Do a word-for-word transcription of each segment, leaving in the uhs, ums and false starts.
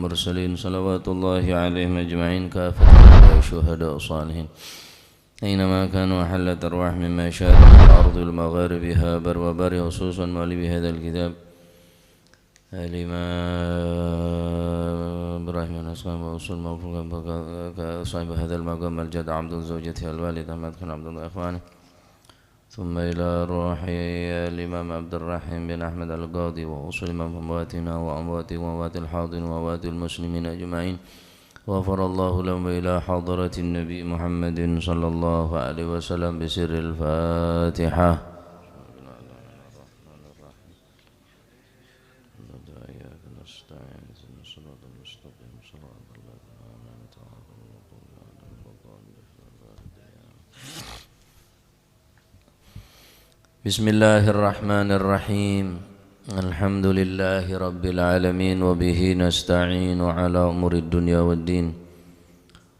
المرسلين، صلوات الله عليهم أجمعين، كافة الأنبياء والشهداء والصالحين، أينما كانوا حلت أرواحهم من مشارق الأرض ومغاربها، بر وبر، خصوصا مؤلف هذا الكتاب الإمام إبراهيم الأسقم وأصول مفروق صاحب هذا المقام الجد عبد زوجته الوالد أحمد خان عبد الله إخوانه، ثم إلى روح الإمام عبد الرحيم بن أحمد القاضي وأصول أمواتنا وأمواتكم وأموات الحاضرين وأموات المسلمين أجمعين، غفر الله لهم، وإلى حضرة النبي محمد صلى الله عليه وسلم بسر الفاتحة. إياك نستعين، اهدنا الصراط المستقيم، صراط الذين أنعمت عليهم، غير المغضوب عليهم ولا الضالين. بسم الله الرحمن الرحيم. الحمد لله رب العالمين، وبه نستعين على أمور الدنيا والدين.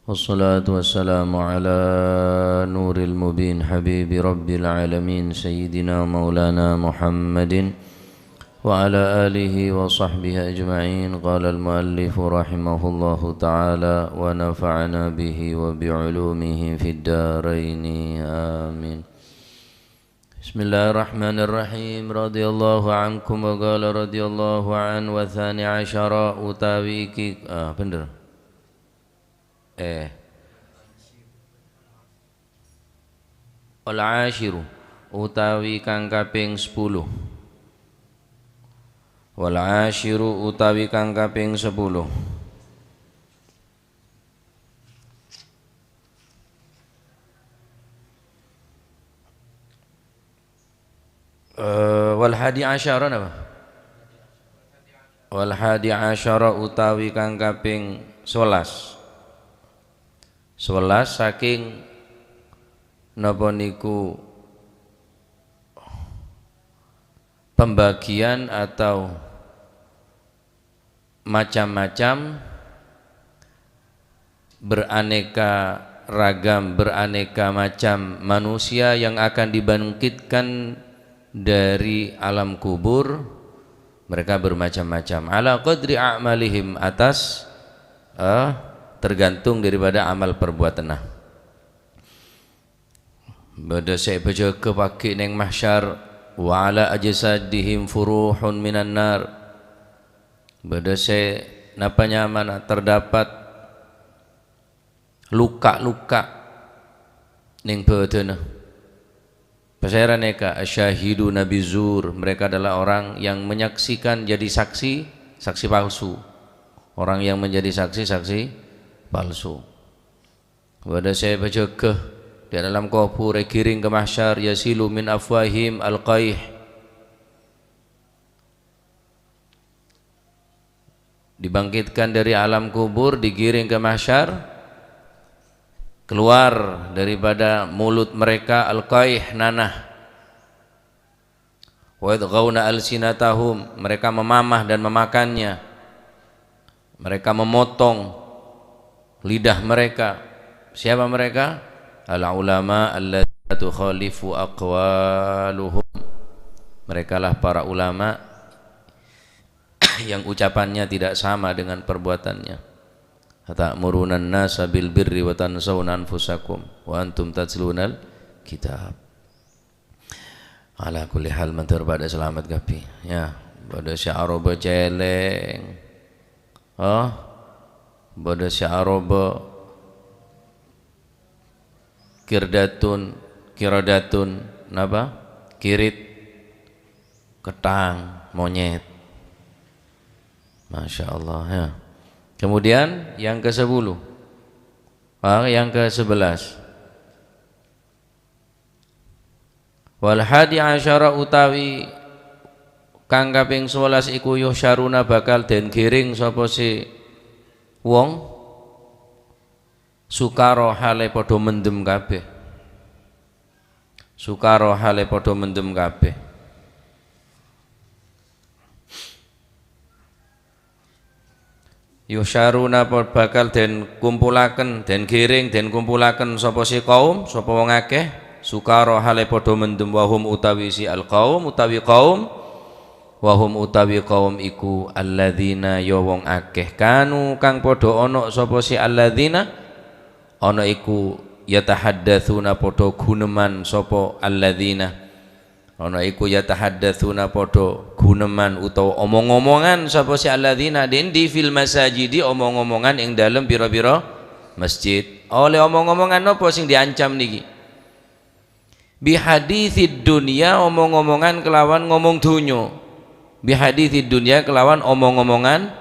والصلاة والسلام على نور المبين، حبيب رب العالمين، سيدنا مولانا محمد وعلى آله وصحبه أجمعين. قال المؤلف رحمه الله تعالى، ونفعنا به وبعلومه في الدارين. آمين. Bismillahirrahmanirrahim. Radhiyallahu ankum wa qala radhiyallahu an wa tsani asyara utawi iki, ah, bener. Eh. Wal asyiru utawi kang kaping sepuluh. Wal asyiru utawi kang kaping sepuluh. Eh, wal hadi asyara napa? Wal hadi asyara utawi kang kaping sebelas. Sebelas saking napa niku pembagian atau macam-macam, beraneka ragam, beraneka macam manusia yang akan dibangkitkan dari alam kubur. Mereka bermacam-macam. Ala qadri a'malihim, atas, eh, tergantung daripada amal perbuatanna. Bâdâ sè èpajâgâ paghi' neng mahsyar, wa 'ala ajsadihim furuhun minan nar. Bâdâ sè napa nyamana terdapat luka-luka neng bâdâna. Pasèra nèka? Asyahiduna bizur, mereka adalah orang yang menyaksikan jadi saksi, saksi palsu. Orang yang menjadi saksi, saksi palsu. Bâdâ sè èpajâgâ di alam kobhur, èghiring ka mahsyar, yasilu min afwahim al-qaih. Dibangkitkan dari alam kubur, digiring ke mahsyar, keluar daripada mulut mereka al-qaih, nanah. Wa yadghauna alsinatahum, mereka memamah dan memakannya. Mereka memotong lidah mereka. Siapa mereka? Al-ulama alladzina tukhalifu aqwaluhum. Merekalah para ulama yang ucapannya tidak sama dengan perbuatannya. "Ata'murunan nasa bil birri wa tansawna anfusakum wa antum tatlunal kitab." Ala kulli hal, mandhâr padâ salamet kabbhi. Ya, padâ sè aroba cèlèng. Oh, padâ sè aroba qirdatun, qiradatun, napa? Kirit, kethang, monyèt. Masya Allah, ya. Kemudian yang ke sepuluh. Ah, yang ke sebelas. Wal hadi asyara utawi kang kaping sebelas iku yuhsyaruna bakal den giring sapa sè wong sukara hale padha mendem kabeh. Sukara hale padha mendem kabeh. Yuhsyaruna po-, bakal den kumpulaken, den giring, den kumpulaken sapa si kaum, sapa wong akeh, sukara hale padha mendem, wahum utawi si al-qaum, utawi kaum, Wa hum utawi qaum iku alladzina ya wong akeh, kanu kang padha ana sapa si alladzina, ana iku yatahaddatsuna padha guneman sapa alladzina. Ana iku yatahaddatsuna padha guneman utawa omong-omongan sapa si alladzina, dindi fil masajidi omong-omongan ing dalem pira-pira masjid. Oleh omong-omongan napa sing diancam niki? Bihaditsid dunya, omong-omongan kelawan ngomong dunyo. Bihaditsid dunya, kelawan omong-omongan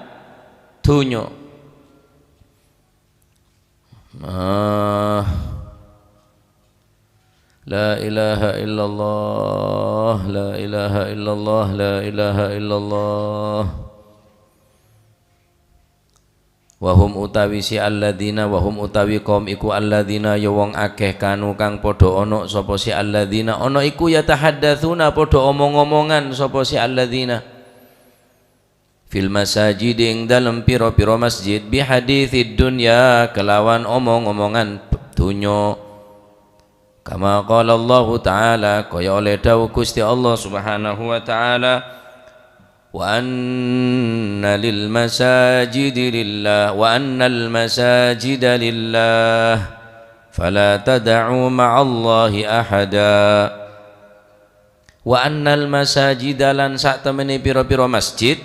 dunyo. Ah. La ilaha illallah, la ilaha illallah, la ilaha illallah. Wa hum utawi si alladzina, wa hum utawi qaum iku alladzina ya wong akeh, kanu kang padha ana sapa si alladzina, ana iku yatahaddatsuna padha omong-omongan sapa si alladzina. Fil masajid ing dalem pira-pira masjid, bihaditsid dunya kelawan omong-omongan dunyo. Kama qala Allahu Ta'ala, kaya oleh dawuh Gusti Allah Subhanahu wa Ta'ala, "Wa anna lil masajidi lillah, wa annal masajida lillah, fala tad'u ma'allahi ahada." Wa annal masajida, lan sak temene pira-pira masjid,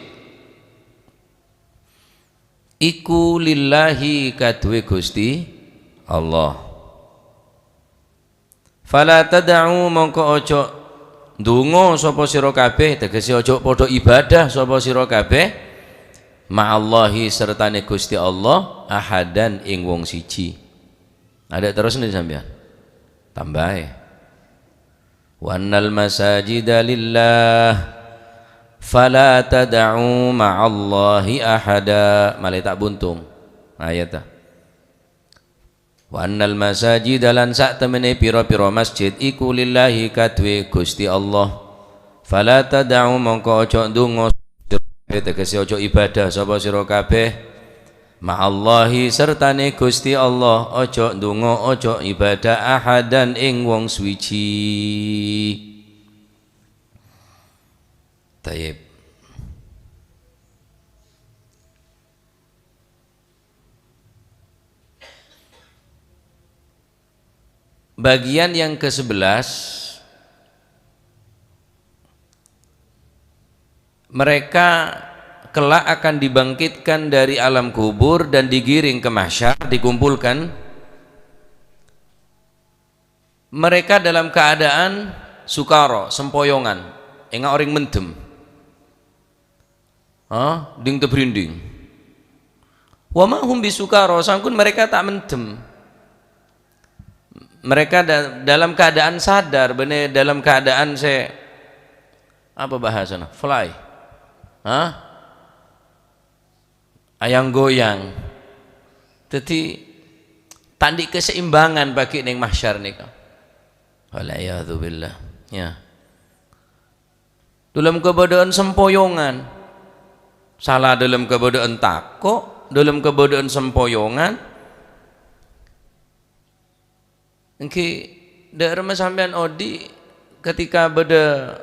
iku lillahi kaduwe Gusti Allah. Fala tad'u, mongko ojo ndonga sapa sira kabeh, tegese ojo padha ibadah sapa sira kabeh, ma'allahi, sertane Gusti Allah, ahadan, ing wong siji. Ada terus nih sampean. Tambahe. "Wa annal masajida lillah, fala tad'u ma'allahi ahada." Male ta' buntung. Ayat ta. "Wa annal masajida, lan sak temene pira-pira masjid iku lillahi kaduwe Gusti Allah. Fala tad'u, mongko ojo ndonga, tegese ojo ibadah sapa sira kabeh. Ma'allahi, sertane Gusti Allah, ojo ndonga, ojo ibadah ahadan ing wong suwiji." Tayyib. Bagian yang kesebelas, mereka kelak akan dibangkitkan dari alam kubur dan digiring ke mahsyar, dikumpulkan. Mereka dalam keadaan sukara, sempoyongan, enga' oreng mendem. Ha? Ding tebrinding. Wa ma hum bisukara, sangkun mereka ta' mendem. Mereka da-, dalam keadaan sadar, bene dalam keadaan se-, apa bahasana? Fly. Ha? Ayang-goyang. Daddi, ta' andi' keseimbangan bagi neng mahsyar nika. Wal iyadzu billah. Ya. Dalam keadaan sempoyongan. Sala dalam keadaan tako', dalam keadaan sempoyongan. Enggi, dha' remma sampeyan odi' ketika bâdâ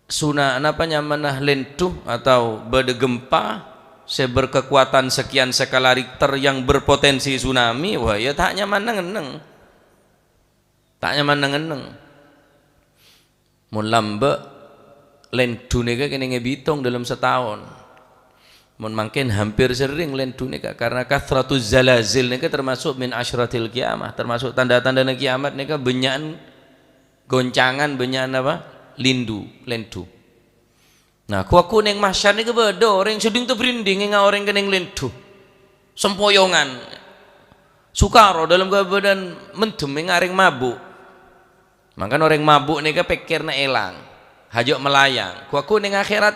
suna-, napa nyamana, lendhu atau bâdâ gempa sè berkekuatan sekian skala Richter yang berpotensi tsunami, wah, ya ta' nyaman neng-enneng. Ta' nyaman neng-enneng. Mon lambâ', lendhu nèka kènèng èbitong dalam setahun. Mon mangkèn hampir sering lendhu nèka, karena kathratuz zalazil nèka termasuk min asyratil qiyamah, termasuk tanda-tandana kiamat nèka bânnya'an goncangan, bânnya'an apa? Lindhu, lendhu. Nah, ghu-lagghu neng mahsyar nèka bâdâ orèng sè dhing-tabrindhing enga' orèng kènèng lendhu. Sempoyongan. Sukara dalam kabâdâ'ân mendem enga' orèng mabu'. Mangkana orèng mabu' nèka pèkkèrra èlang. Hajâ' melayang. Ghu-lagghu neng akhèrat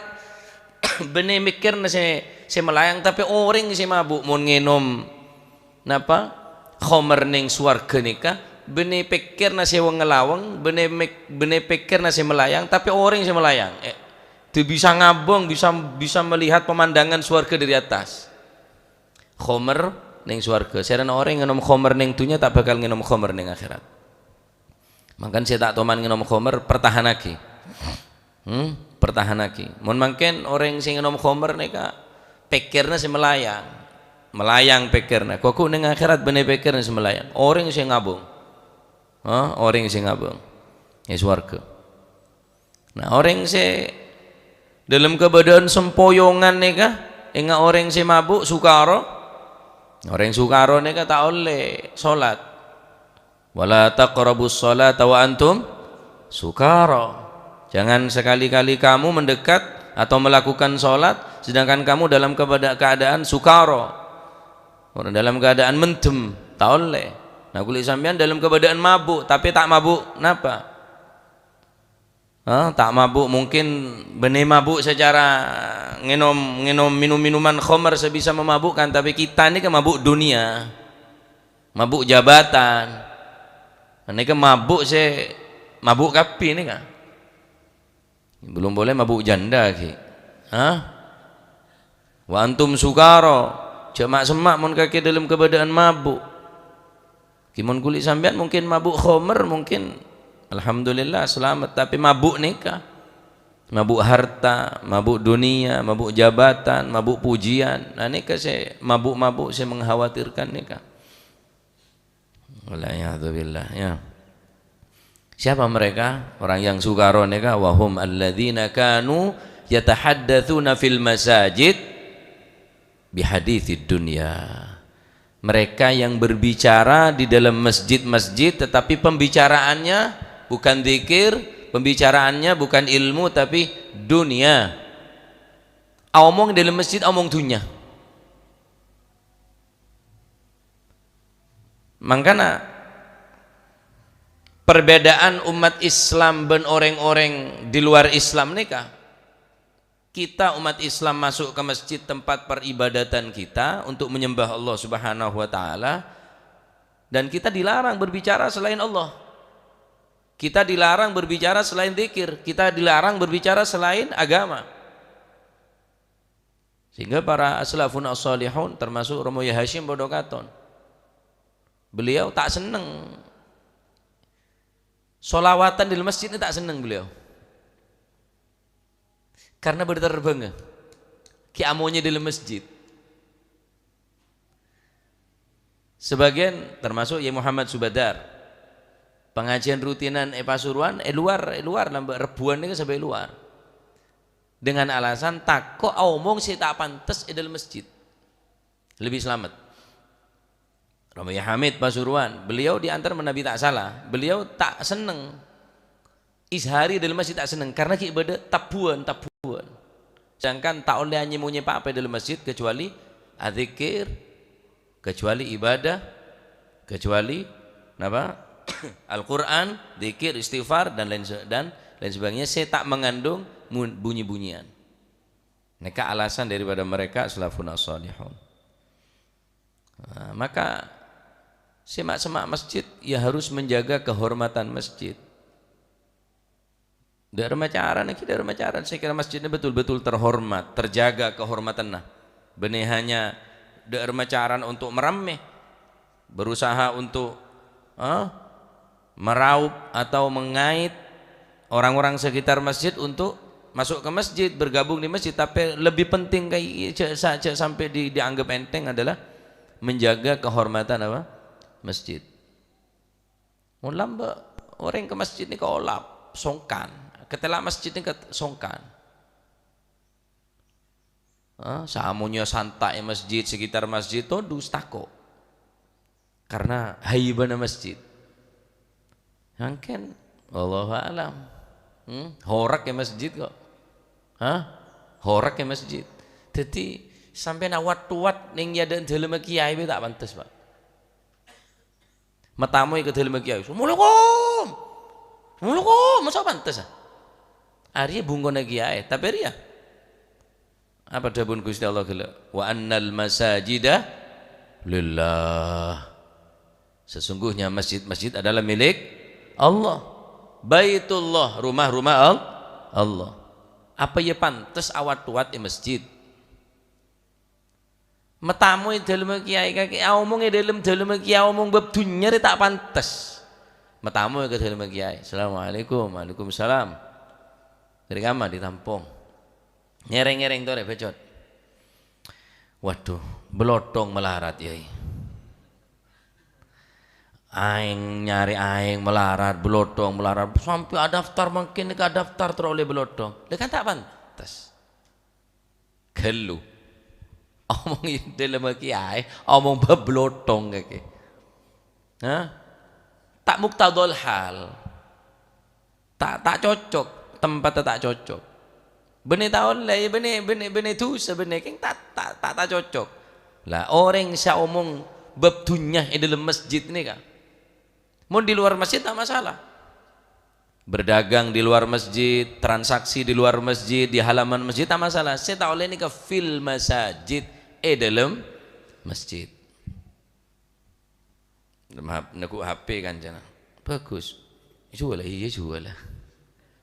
bânnè mèkkèrra sè, sè melayang, tapè orèng sè mabu' mon ngènom napa? Khomer neng sowarghâ nèka, bânnè pèkkèrra sè weng-ngalaweng, bânnè mèk-, bânnè pèkkèrra sè melayang, tapè orèng sè melayang. Eh, dâ' bisa ngabâng, bisa, bisa melihat pemandangan sowarghâ dari atas. Khomer neng sowarghâ. Sèrana orèng ngènom khomer neng dhunnya ta' bhâkal ngènom khomer neng akhèrat. Mangkana sè ta' toman ngènom khomer, pertahanaghi. Hmm? Pertahanaghi. Mon mangkèn orèng sè ngènom khomer nèka pèkkèrra sè melayang. Melayang pèkkèrra. Koko neng akhèrat bânnè pèkkèrra sè melayang. Orèng sè ngabung. Hah? Orèng sè ngabung. È sowarghâ. Nah, orèng sè dâlem kabâdâ'ân sempoyongan nèka, enga' orèng sè mabu', sukara. Orèng sukara nèka ta' ollè solat. "Wala taqrabus sholata wa antum sukara." Jangan sekali-kali kamu mendekat atau melakukan sholat sedangkan kamu dalam kepada-, keadaan sukara. Ora dalam keadaan mendem, ta' ollè. Nah, kulâ sampèyan dalam kabâdâ'ân mabu', tapè ta' mabu' napa? Hah? Ta' mabu', mungkin bânnè mabu' secara ngènom, ngènom minum-minuman khomer sè bisa memabukkan, tapè kita nèka mabu' dunia. Mabu' jabatan. Nèka mabu' sè mabu' kabbhi nèka. Belum polè mabu' janda ghi. Hah? "Wa antum sukara." Jhâ' ma'-semma' mon kakè dâlem kabâdâ'ân mabu'. Ghi mon kulâ sampèyan mungkin mabu' khomer, mungkin alhamdulillah selamat, tapè mabu' nèka. Mabu' harta, mabu' dunia, mabu' jabatan, mabu' pujian. Nah, nèka sè mabu'-mabu' sè mengkhawatirkan nèka. Wal iyadzu billah, ya. Siapa mereka? Orang yang sukara nèka, "Wa hum alladzina kanu yatahaddatsuna fil masajid bihaditsid dunya." Mereka yang berbicara di dalam masjid-masjid, tetapi pembicaraannya bukan zikir, pembicaraannya bukan ilmu, tapi dunia. Omong dalam masjid, omong dunia. Mangkana, perbedaan umat Islam bân orèng-orèng di luar Islam nèka, kita umat Islam masuk ke masjid, tempat peribadatan kita untuk menyembah Allah Subhanahu wa Ta'ala, dan kita dilarang berbicara selain Allah. Kita dilarang berbicara selain zikir, kita dilarang berbicara selain agama. Sehingga para aslafun as-salihun, termasuk Romo Yahya Hasyim padâ katon. Beliau ta' senneng. Sholawatan di masjid ini ta' senneng beliau. Karena bâdâ terbang. Ki amonye di masjid. Sebagian termasuk Yai Muhammad Subadar. Pengajian rutinan è Pasuruan, è luar, è luar, lambâ' Rebbhuwân nèka sampè' è luar. Dengan alasan tako' aomong sè ta' pantes è dâlem masjid. Lebih selamat. Romo Yahya Hamid Pasuruan, beliau di antar menabi ta' sala. Beliau ta' senneng. Izhari dâlem masjid ta' senneng karena ghi' bâdâ tabbhuwân, tabbhuwân. Sedangkan ta' ollè anye-monye pa-apa è dâlem masjid kecuali adzikir, kecuali ibadah, kecuali napa? Al-Qur'an, dzikir, istighfar, dan lain se-, dan lain sebagainya sè ta' mengandung mun-, bunyi-bunyian. Nèka alasan daripada mereka salafuna shalihun. Nah, maka sè ma'-, sè ma' masjid ya harus menjaga kehormatan masjid. Dâ' remma carana ghi, dâ' remma carana sè kèra masjidnya betul-betul terhormat, terjaga kehormatanna. Bânnè hanya dâ' remma carana untuk meramme, berusaha untuk, eh, meraup atau mengait orang-orang sekitar masjid untuk masuk ke masjid, bergabung di masjid. Tapè lebih penting kaè jhâ', sa-, jhâ' sampè' di-, dianggap enteng adalah menjaga kehormatan apa? Masjid. Mon lambâ' orèng ka masjid nèka olap, songkan. Katèla masjid nèka songkan. Ah, samonyo santa' è masjid, sekitar masjid, todus tako'. Karena haibana masjid. Mangkèn, wallahu a'lam. Hmm, horek è masjid kok. Hah? Horek è masjid. Dhâddhi, sampèyan wat-wat neng è adâ'na dâlemma kiyaè bhâi ta' pantes, Pak. Matamoy ka dâlemma kiyaè, "Assalamualaikum. Assalamualaikum." Masa pantes, ah? Arèya bungkona kiyaè, tapè rèya. Apa dhâbuna Ghustè Allah ghellâ'? "Wa annal masajida lillah." Sesungguhnya masjid-masjid adalah milik Allah. Baitullah, rumah-rumah Al-, Allah. Apa ya pantes awat-wat è masjid? Matamoy dâlemma kiyaè kakè, aomong è dâlem dâlemma kiyaè, omong bab dhunnya rè ta' pantes. Matamoy ka dâlemma kiyaè, "Assalamualaikum." "Waalaikumsalam." Bâri' kamma ditampong. Ngèrèng-ngèrèng torè bacot. Waduh, bâlotthong malarat, Yai. Aèng nyarè aèng malarat, bâlotthong malarat, sampè' adaftar mangkèn nèka adaftar terro ollè bâlotthong. Lha kan ta' pantes. Ghâllu. Omong è dâlem kèyaè, omong bâb bâlotthong kakè. Hah? Ta' muktadhal hal. Ta', ta' cocok, tempatta ta' cocok. Bânnè ta' ollè, bânnè, bânnè, bânnè dhusa, bânnè kèng ta', ta', ta', ta' cocok. Lah, orèng sè omong bâb dhunnya è dâlem masjid nèka. Mon di luar masjid ta' masalah. Berdagang di luar masjid, transaksi di luar masjid, di halaman masjid ta' masalah. Sè ta' ollè nèka fil masajid, è dâlem masjid. Neggu' H P kancana. Bagus. Jual, iya jual.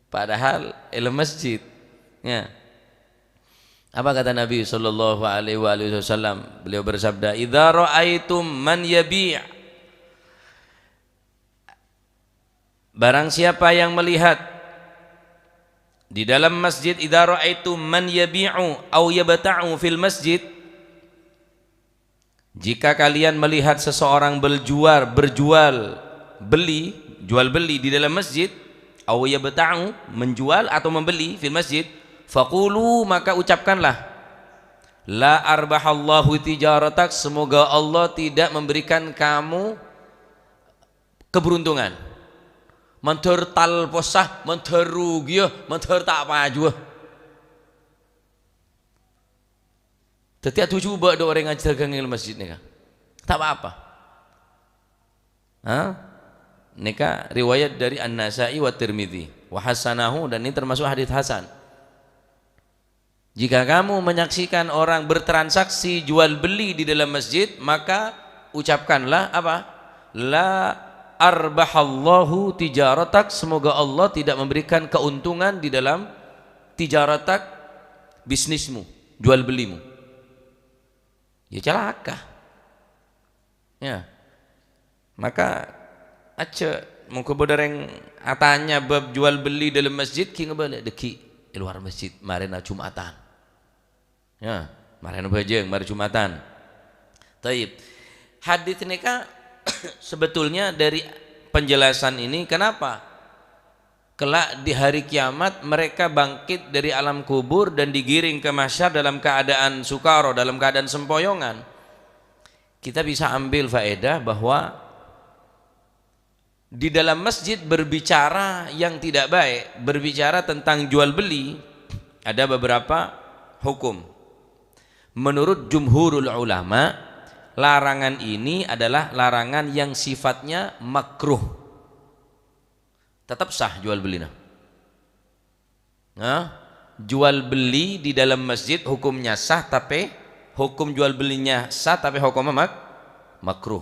Padahal è dâlem masjid. Ya. Apa kata Nabi sallallahu alaihi wa alihi wasallam? Beliau bersabda, "Idza ra'aitum man yabi'." Barang siapa yang melihat di dalam masjid, "Idza ra'aitum man yabi'u aw yabta'u fil masjid," jika kalian melihat seseorang berjual, berjual beli, jual beli di dalam masjid, aw yabta'u, menjual atau membeli, fil masjid, faqulu, maka ucapkanlah, "La arbahallahu tijaratak," semoga Allah tidak memberikan kamu keberuntungan. Mandhâr talpossa, mandhâr rugiya, mandhâr ta' pajuwâ. Dhâddhi adu jhubâ' dâ' orèng ajâgâ è masjid nèka. Ta' pa-apa. Ha? Nèka riwayat dari An-Nasa'i wa Tirmidzi. Wa hasanahu, dan ini termasuk hadis hasan. Jika kamu menyaksikan orang bertransaksi jual beli di dalam masjid, maka ucapkanlah apa? "La arbahallahu tijaratak," semoga Allah tidak memberikan keuntungan di dalam tijaratak, bisnismu, jual belimu. Ya, calaka. Ya. Maka, aja, mongghâ bâdâ rèng atanya bab jual beli dalam masjid, ghi' ngabâlâ, dâggi' è luar masjid, marèna Jumatan. Ya, marèna bhâjâng, marè Jumatan. Taib. Hadis nèka sebetulnya dari penjelasan ini, kenapa? Kelak di hari kiamat, mereka bangkit dari alam kubur dan digiring ke mahsyar dalam keadaan sukara, dalam keadaan sempoyongan. Kita bisa ambil faedah bahwa di dalam masjid berbicara yang tidak baik, berbicara tentang jual beli, ada beberapa hukum. Menurut jumhurul ulama, larangan ini adalah larangan yang sifatnya makruh. Tetap sah jual bellina. Nah, jual beli di dalam masjid hukumnya sah, tapi hukum jual belinya sah, tapi hukumnya mak-, makruh.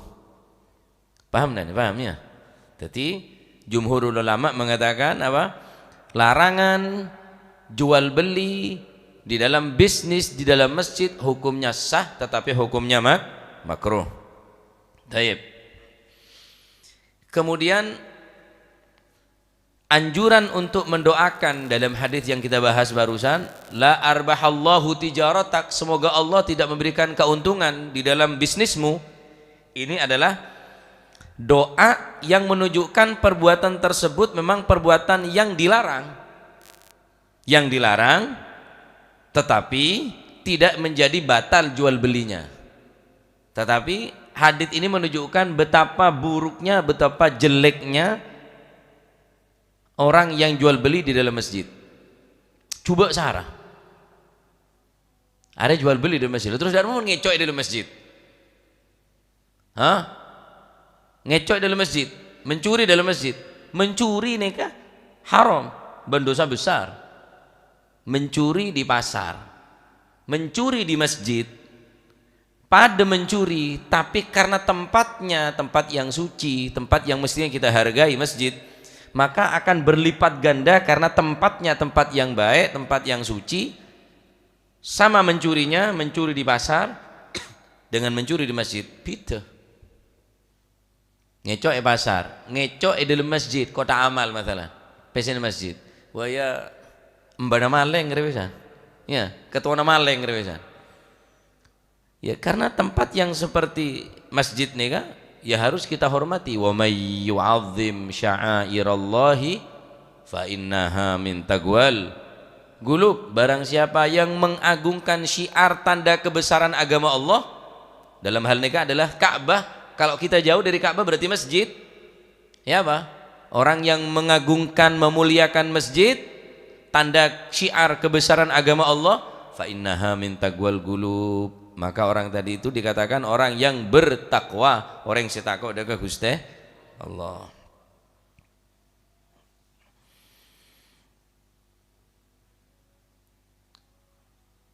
Paham, nggak? Paham, ya? Jadi, jumhurul ulama mengatakan apa? Larangan jual beli di dalam bisnis, di dalam masjid, hukumnya sah, tetapi hukumnya mak-, makruh. Taib. Kemudian, anjuran untuk mendoakan dalam hadis yang kita bahas barusan, "La arbahallahu tijaratak," semoga Allah tidak memberikan keuntungan di dalam bisnismu. Ini adalah doa yang menunjukkan perbuatan tersebut memang perbuatan yang dilarang. Yang dilarang, tetapi tidak menjadi batal jual belinya. Tetapi hadis ini menunjukkan betapa buruknya, betapa jeleknya orang yang jual beli di dalam masjid. Coba sara. Arè jual beli di masjid. Terus dâ' remma ngèco' è dalam masjid. Hah? Ngèco' è dalam masjid. Mencuri dalam masjid. Mencuri nèka haram. Bân dosa besar. Mencuri di pasar. Mencuri di masjid. Padâ mencuri, tapi karena tempatnya, tempat yang suci, tempat yang mestinya kita hargai, masjid, maka akan berlipat ganda karena tempatnya tempat yang baik, tempat yang suci, sama mencurinya, mencuri di pasar, dengan mencuri di masjid, bhidhâ. Ngèco' è pasar, ngèco' è dâlem masjid, kotak amal masalah. Pèssèna masjid. Wah, ya, Embana malèng rè pisan. Ya, kettowana malèng rè pisan. Ya, karena tempat yang seperti masjid nèka, ya harus kita hormati. "Wa may yu'azzim sya'airallahi fa innaha min taqwal qulub." Barang siapa yang mengagungkan syiar tanda kebesaran agama Allah, dalam hal nèka adalah Ka'bah. Kalau kita jauh dari Ka'bah berarti masjid. Ya apa? Orang yang mengagungkan, memuliakan masjid, tanda syiar kebesaran agama Allah, "Fa innaha min taqwal qulub." Maka orang tadi itu dikatakan orang yang bertakwa, orang yang takwa ka Ghustè Allah.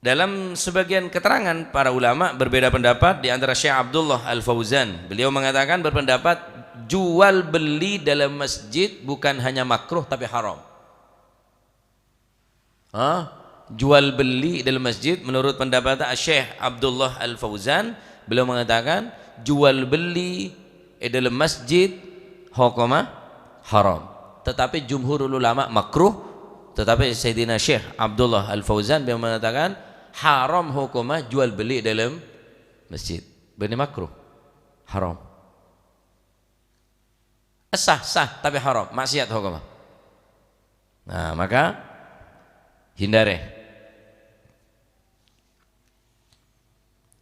Dalam sebagian keterangan, para ulama berbeda pendapat, di antara Syekh Abdullah Al-Fauzan. Beliau mengatakan, berpendapat, jual beli dalam masjid bukan hanya makruh, tapi haram. Hah? Jual beli dalam masjid, menurut pendapat Syekh Abdullah Al-Fauzan, beliau mengatakan, jual beli è dâlem masjid hokomma haram. Tetapi jumhurul ulama makruh, tetapi Sayyidina Syekh Abdullah Al-Fauzan beliau mengatakan haram hokomma jual beli è dâlem masjid. Bânnè makruh. Haram. Sah, sah, tapi haram. Maksiat hokomma. Nah, maka hindari.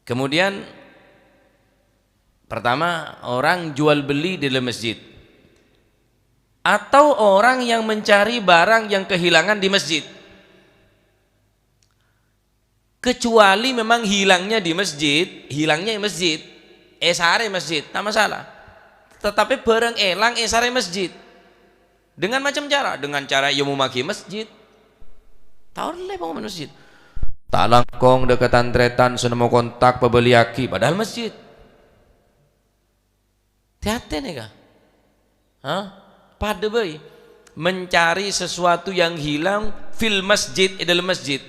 Kemudian, pertama, orang jual beli di dalam masjid. Atau orang yang mencari barang yang kehilangan di masjid. Kecuali memang hilangnya di masjid, hilangnya di masjid, èsarè masjid, ta' masalah. Tetapi barang èlang èsarè masjid. Dengan macam cara, dengan cara ya momaghi masjid. Ta' ollè pongghuna masjid. Ta' langkong dâ' ka tan-tarètan sè nemmo kontak pabâliyaghi, padahal masjid. Tè-atè nèka. Hah? Padâ bhâi. Mencari sesuatu yang hilang fil masjid, è dâlem masjid.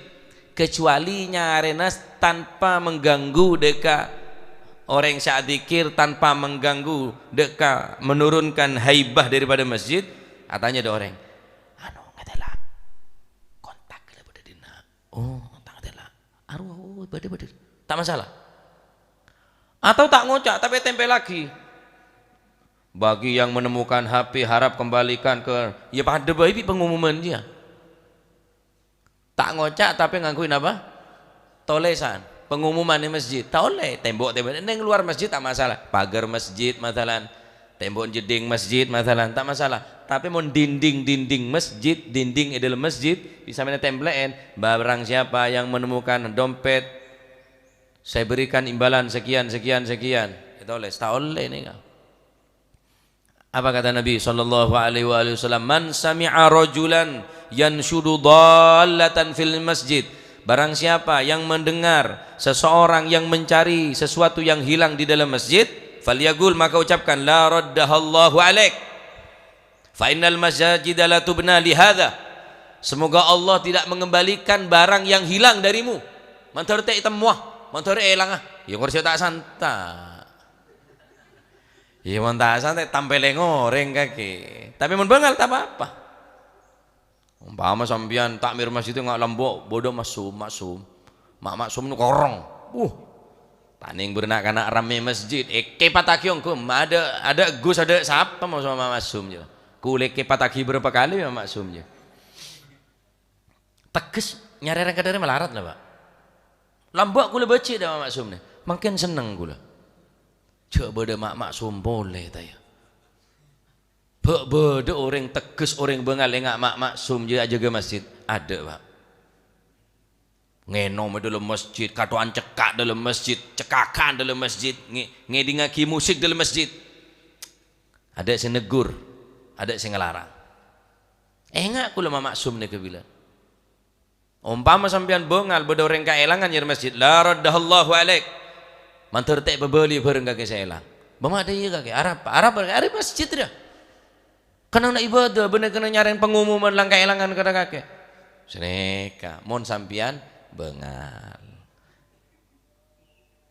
Kecuali nyarèna tanpa mengganggu dâ' ka orèng sè adzikir, tanpa mengganggu dâ' ka menurunkan haibah daripada masjid, atanya dâ' orèng, "Anu, ngatèla'. Kontak la bâdâ dinna'." Oh, ta' ngatèla'. Arowa, oh, bâdâ, bâdâ. Ta' masalah. Atau ta' ngoca', tapè ètèmpèlaghi. Bagi yang menemukan H P harap kembalikan ke, ya padâ bhâi bi' pengumuman jiyâ. Ta' ngoca', tapè ngangghuy napa? Tolèsan. Pengumuman è masjid. Ta' ollè. Tembok-tembok. Neng luar masjid ta' masalah. Pagar masjid, masalan. Tembok jeddhing masjid, masalan, ta' masalah. Tapè mon dinding-dinding masjid, dinding è dâlem masjid, bisa mènè templè'èn, "Barang siapa yang menemukan dompet, saya berikan imbalan sekian, sekian, sekian." Ètolès, ta' ollè nèka. Apa kata Nabi sallallahu alaihi wa alihi wasallam? "Man sami'a rajulan yanshudu dhallatan fil masjid." Barang siapa yang mendengar seseorang yang mencari sesuatu yang hilang di dalam masjid, falyaqul, maka ucapkan, "La raddahallahu alaik. Fa innal masajida la tubna li hadza." Semoga Allah tidak mengembalikan barang yang hilang darimu. Mandhâr ta' ètemmowa, mandhâr èlanga. Ya, ngurus ta' santa'. Iyâ, mon ta' santa' tampèlè orèng kakè. Tapè mon bângal, ta' pa-apa. Ompama sampèyan takmir masjid nga' lambâ', bâdâ maksum, maksum. Ma'-, maksum nèko korong. Wuh. Tanèng bârâ na'-kana' rammè masjid. Èkèpattaghi ongghu, adâ', adâ' Gus, adâ' sapa mau sama maksum, jâ. Kulâ èkèpattaghi bârâmpa kalè, ya, maksum, jâ. Tegghâs nyarè rèng kadhârâ malarat la, Pak. Lambâ' kulâ bâji' dâ' ma' maksum nè. Mangkèn senneng kulâ. Jâ' bâdâ ma' maksum polè, ta' iyâ? Bâ' bâdâ orèng tegghâs, orèng bângal enga' ma' maksum jâ' ajâgâ masjid. Adâ', Pak. Ngènom è dâlem masjid, kato'an cekka' dâlem masjid, cekkakan dâlem masjid, ngè-, ngèdingngaghi musik dâlem masjid. Adâ' sè neggur, adâ' sè ngalarang. Enga' kulâ ma' maksum nè kabila. Ompama sampèyan bângal bâdâ orèng kaèlangan è masjid, la raddahallahu alaik. Mandhâr ta' èpabâli bhârâng kakè sè èlang. Bâ' ma' dâ' iyâ kakè, arapa, arapa, arè masjid dâ. Kennengnganna ibadah, bânnè kennengnganna nyarèng pengumuman lang kaèlangan kadâ kakè. Sanèka, mon sampèyan bângal.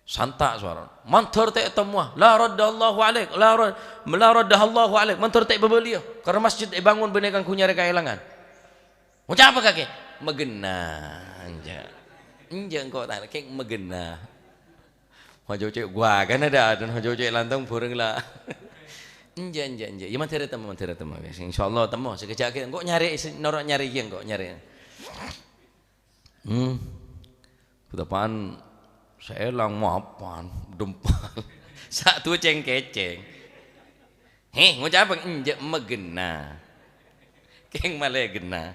Santa' sowarana. Mandhâr ta' ètemmowa. La raddallahu alaik. La ra-, la raddahallahu alaik. Mandhâr ta' èpabâliyâ. Karna masjid èbângon bânnè kaangghuy nyarè kaèlangan. Ocapa kakè? Maghenna, enjâ'. Enjâ' engko' ta' kèng maghenna. Majo cè' gua kan ada, dan majo cè' lantong burung la. Enjâ', enjâ', enjâ'. Ya, mandhâr temmo, mandhâr temmo. Insyaallah temmo. Sakejjhâ' ghi' engko' nyarè, noro' nyarè ghi' engko' nyarè. Hmm. Kutapaan saèlang mapan, dempal. Sa' duwâ' cèng-kècèng. Hè, ngoca' apa? Enjâ' maghenna. Kèng malè ghenna.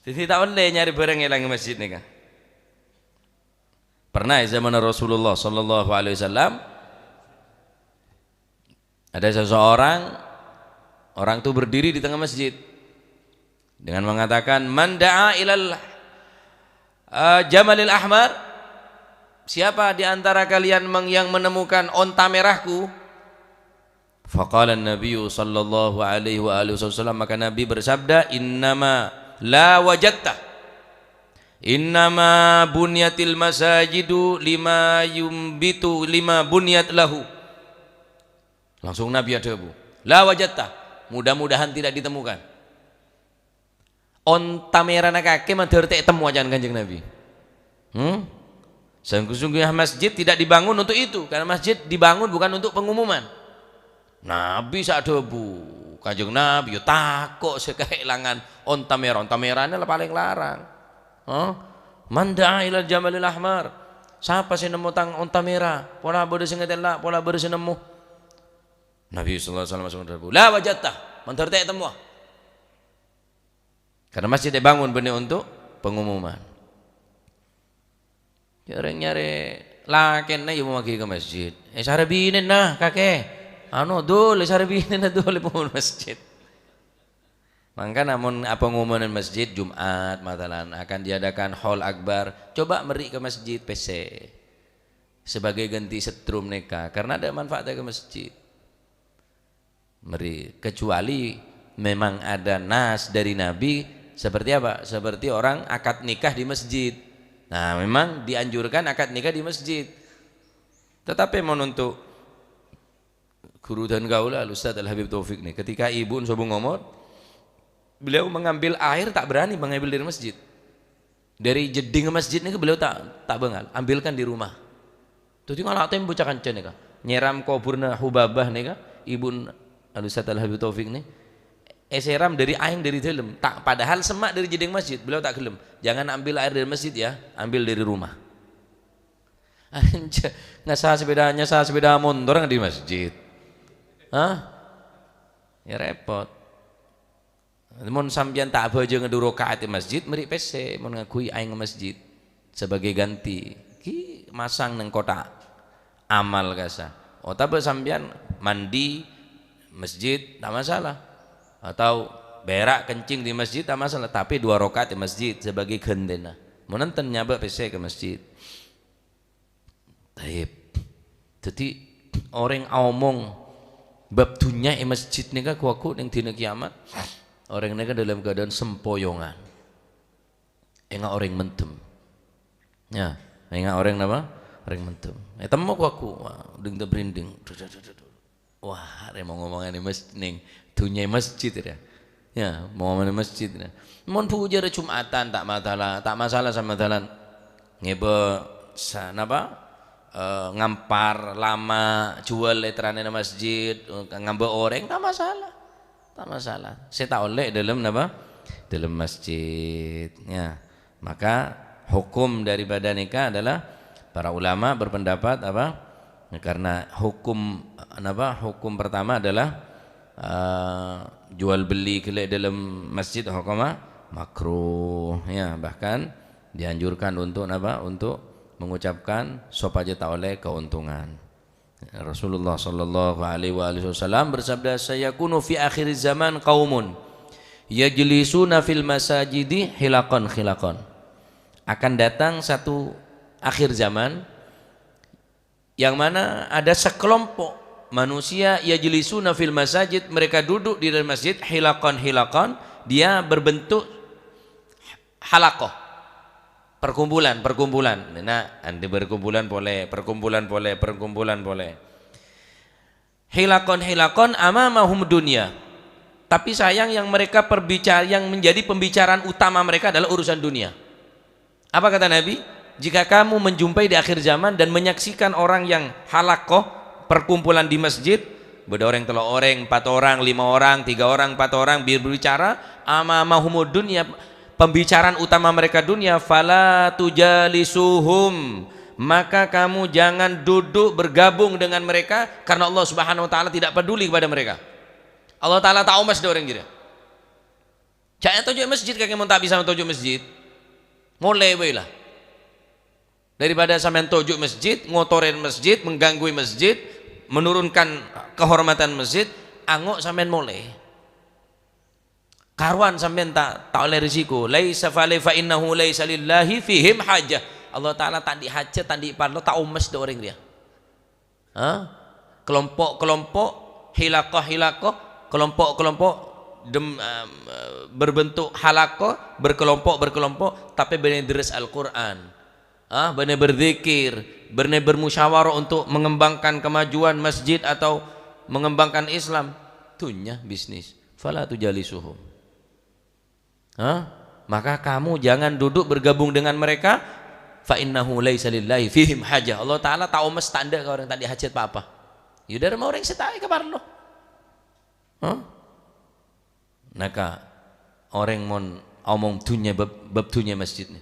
Dhâddhi ta' ollè nyarè bhârâng èlang è masjid nèka. Pernah è zamanna Rasulullah sallallahu alaihi wasallam, ada seseorang, orang itu berdiri di tengah masjid dengan mengatakan, "Man da'a ilal, eh, jamalil ahmar?" Siapa di antara kalian meng-, yang menemukan onta merahku? Faqala Nabiyyu sallallahu alaihi wa alihi wasallam, maka Nabi bersabda, "Innama la wajadta. Innama bunyatil masajidu lima yumbitu, lima bunyat lahu." Langsung Nabi adhâbu, "La wajadta, mudah-mudahan tidak ditemukan." Onta merana kakè mandhâr ta' ètemmo ajâna Kanjeng Nabi. Hmm? Sungguh-sungguhnya masjid tidak dibangun untuk itu, karena masjid dibangun bukan untuk pengumuman. Nabi sa' adhâbu, Kanjeng Nabi ya tako' sè kaèlangan onta mèra, onta mèrana la palèng larang. Hah? "Man da'a ilal jamalil ahmar?" Sapa sè nemmo tang onta mèra? Pola bâdâ sè ngatèla', pola bâdâ sè nemmo. Nabi sallallahu alaihi wasallam langsung adhâbu, "La wajadta, mandhâr ta' ètemmo." Karena masjid dibangun bânnè untuk pengumuman. Ya, orèng nyarè lakèna ya mau magi ka masjid. Eh, sarè binèna, kakè. Anu, dul, sarè binèna, dul, pengumuman masjid. Mangkana mon apangumuman masjid Jumat, matalan, akan diadakan hall akbar, coba mèrri' ka masjid, pèssè. Sebagai ganti setrum nèka, karena ada manfaatnya ke masjid. Mèrri', kecuali memang ada nas dari Nabi, seperti apa? Seperti orang akad nikah di masjid. Nah, memang dianjurkan akad nikah di masjid. Tetapi mon untuk ghuru dân kaulâ, Al Ustadz Al Habib Taufik nèka, ketika ibu sobung omor, beliau mengambil air tak berani mengambil dari masjid. Dari jeddhing masjid nèka beliau ta', ta' bângal, ambilkan di rumah. Dhâddhi ngala' tempo ca-kanca nèka. Nyèram kobhurna Hubabah nèka, ibuna Al Ustadz Al Habib Taufik nè, èsèram dari aèng dari dâlem. Ta', padahal semma' dari jeddhing masjid, beliau ta' ghellem. "Jangan ambil air dari masjid ya, ambil dari rumah." Ngasa sepeda, nyasa sepeda motor di masjid. Hah? Ya repot. Mon sampèyan ta' abhâjânga du raka'at è masjid, mèrri' pèssè mon ngangghuy aèng masjid sebagai ganti. Ghi masang neng kotak amal kasa. Otabâ sampèyan mandi masjid, ta' masalah. Atau berak kencing di masjid, ta' masalah. Tapè dua raka'at è masjid sebagai ghântèna. Mon enten nyabâ' pèssè ka masjid. Taib. Dhâddhi, orèng aomong bab dhunnya è masjid nèka ghu-, ghu neng dina kiamat, orèng nèka dalam keadaan sempoyongan. Enga' orèng mendem. Ya, enga' orèng napa? Orèng mendem. Ètemmo ghu-, ghu, wah, ding-, brinding. Wah, arè mon ngomongan è mes-, neng dhunnya è masjid, ya. Ya, mon ngomongan è masjid, ya. Mon bhujârâ Jumatan, ta' masalah, ta' masalah samadalan. Ngèbâ sa-, napa? Eh, ngampar lama, juwâl è terranèna masjid, ngambâ orèng, ta' masalah. Ta' masalah. Sè ta' ollè è dâlem napa? Dâlem masjid, ya. Maka hukum daripada nèka adalah para ulama berpendapat apa? Karena hukum, napa, hukum pertama adalah, eh, jual beli ghellâ' dâlem masjid hukumma makruh, ya, bahkan dianjurkan untuk napa? Untuk mengucapkan supaya ta' ollè keuntungan. Rasulullah sallallahu alaihi wa alihi wasallam bersabda, "Sayakunu fi akhir zaman qaumun yajlisuna fil masajidi hilaqan hilaqan." Akan datang satu akhir zaman yang mana ada sekelompok manusia yajlisuna fil masajid, mereka duduk di dalam masjid hilaqan hilaqan, dia berbentuk halaqah, perkumpulan, perkumpulan. Nah, andi' perkumpulan polè, perkumpulan polè, perkumpulan polè. Hilaqan, hilaqan amamahum dunya. Tapi sayang, yang mereka perbicara-, yang menjadi pembicaraan utama mereka adalah urusan dunia. Apa kata Nabi? "Jika kamu menjumpai di akhir zaman dan menyaksikan orang yang halakoh, perkumpulan di masjid, bâdâ orèng tello' orèng, empat orang, lima orang, tiga orang, empat orang, bi-, berbicara, amamahumud dunya, pembicaraan utama mereka dunia, fala tujalisuhum, maka kamu jangan duduk bergabung dengan mereka, karena Allah Subhanahu wa Ta'ala tidak peduli kepada mereka." Allah Ta'ala ta' omes dâ' orèng jârèya. Jhâ' ètoju' masjid, kakè mon ta' bisa ètoju' masjid, molè bhâi la. Daripada sampèyan toju' masjid, ngotorè masjid, mengganggu masjid, menurunkan kehormatan masjid, ango' sampèyan molè. Karowan sampèyan ta', ta' ollè risiko. Laisa fale fa innahu laisa lillahi fihim hajah. Allah Ta'ala ta' andi' hajat, ta' andi' parlo, ta' omes dâ' orèng rèya. Ha? Kelompok-kelompok, hilaqah-hilaqah, kelompok-kelompok dem-, em, eh, berbentuk halaqah, berkelompok-berkelompok, tapè bânnè deres Al-Qur'an. Ha? Bânnè berzikir, bânnè bermusyawarah untuk mengembangkan kemajuan masjid atau mengembangkan Islam. Dhunnya, bisnis. Fala tujalisuhum. Ha? Maka kamu jangan duduk bergabung dengan mereka, fa innahu laisa lillahi fihim hajah. Allah Ta'ala ta' omes, ta' andi' ka orèng, ta' andi' hajat pa-apa. Yâ, dârâmma orèng sè ta' èkaparlo. Ha? Nèka, orèng mon omong dhunnya bab, bab dhunnya masjid nè.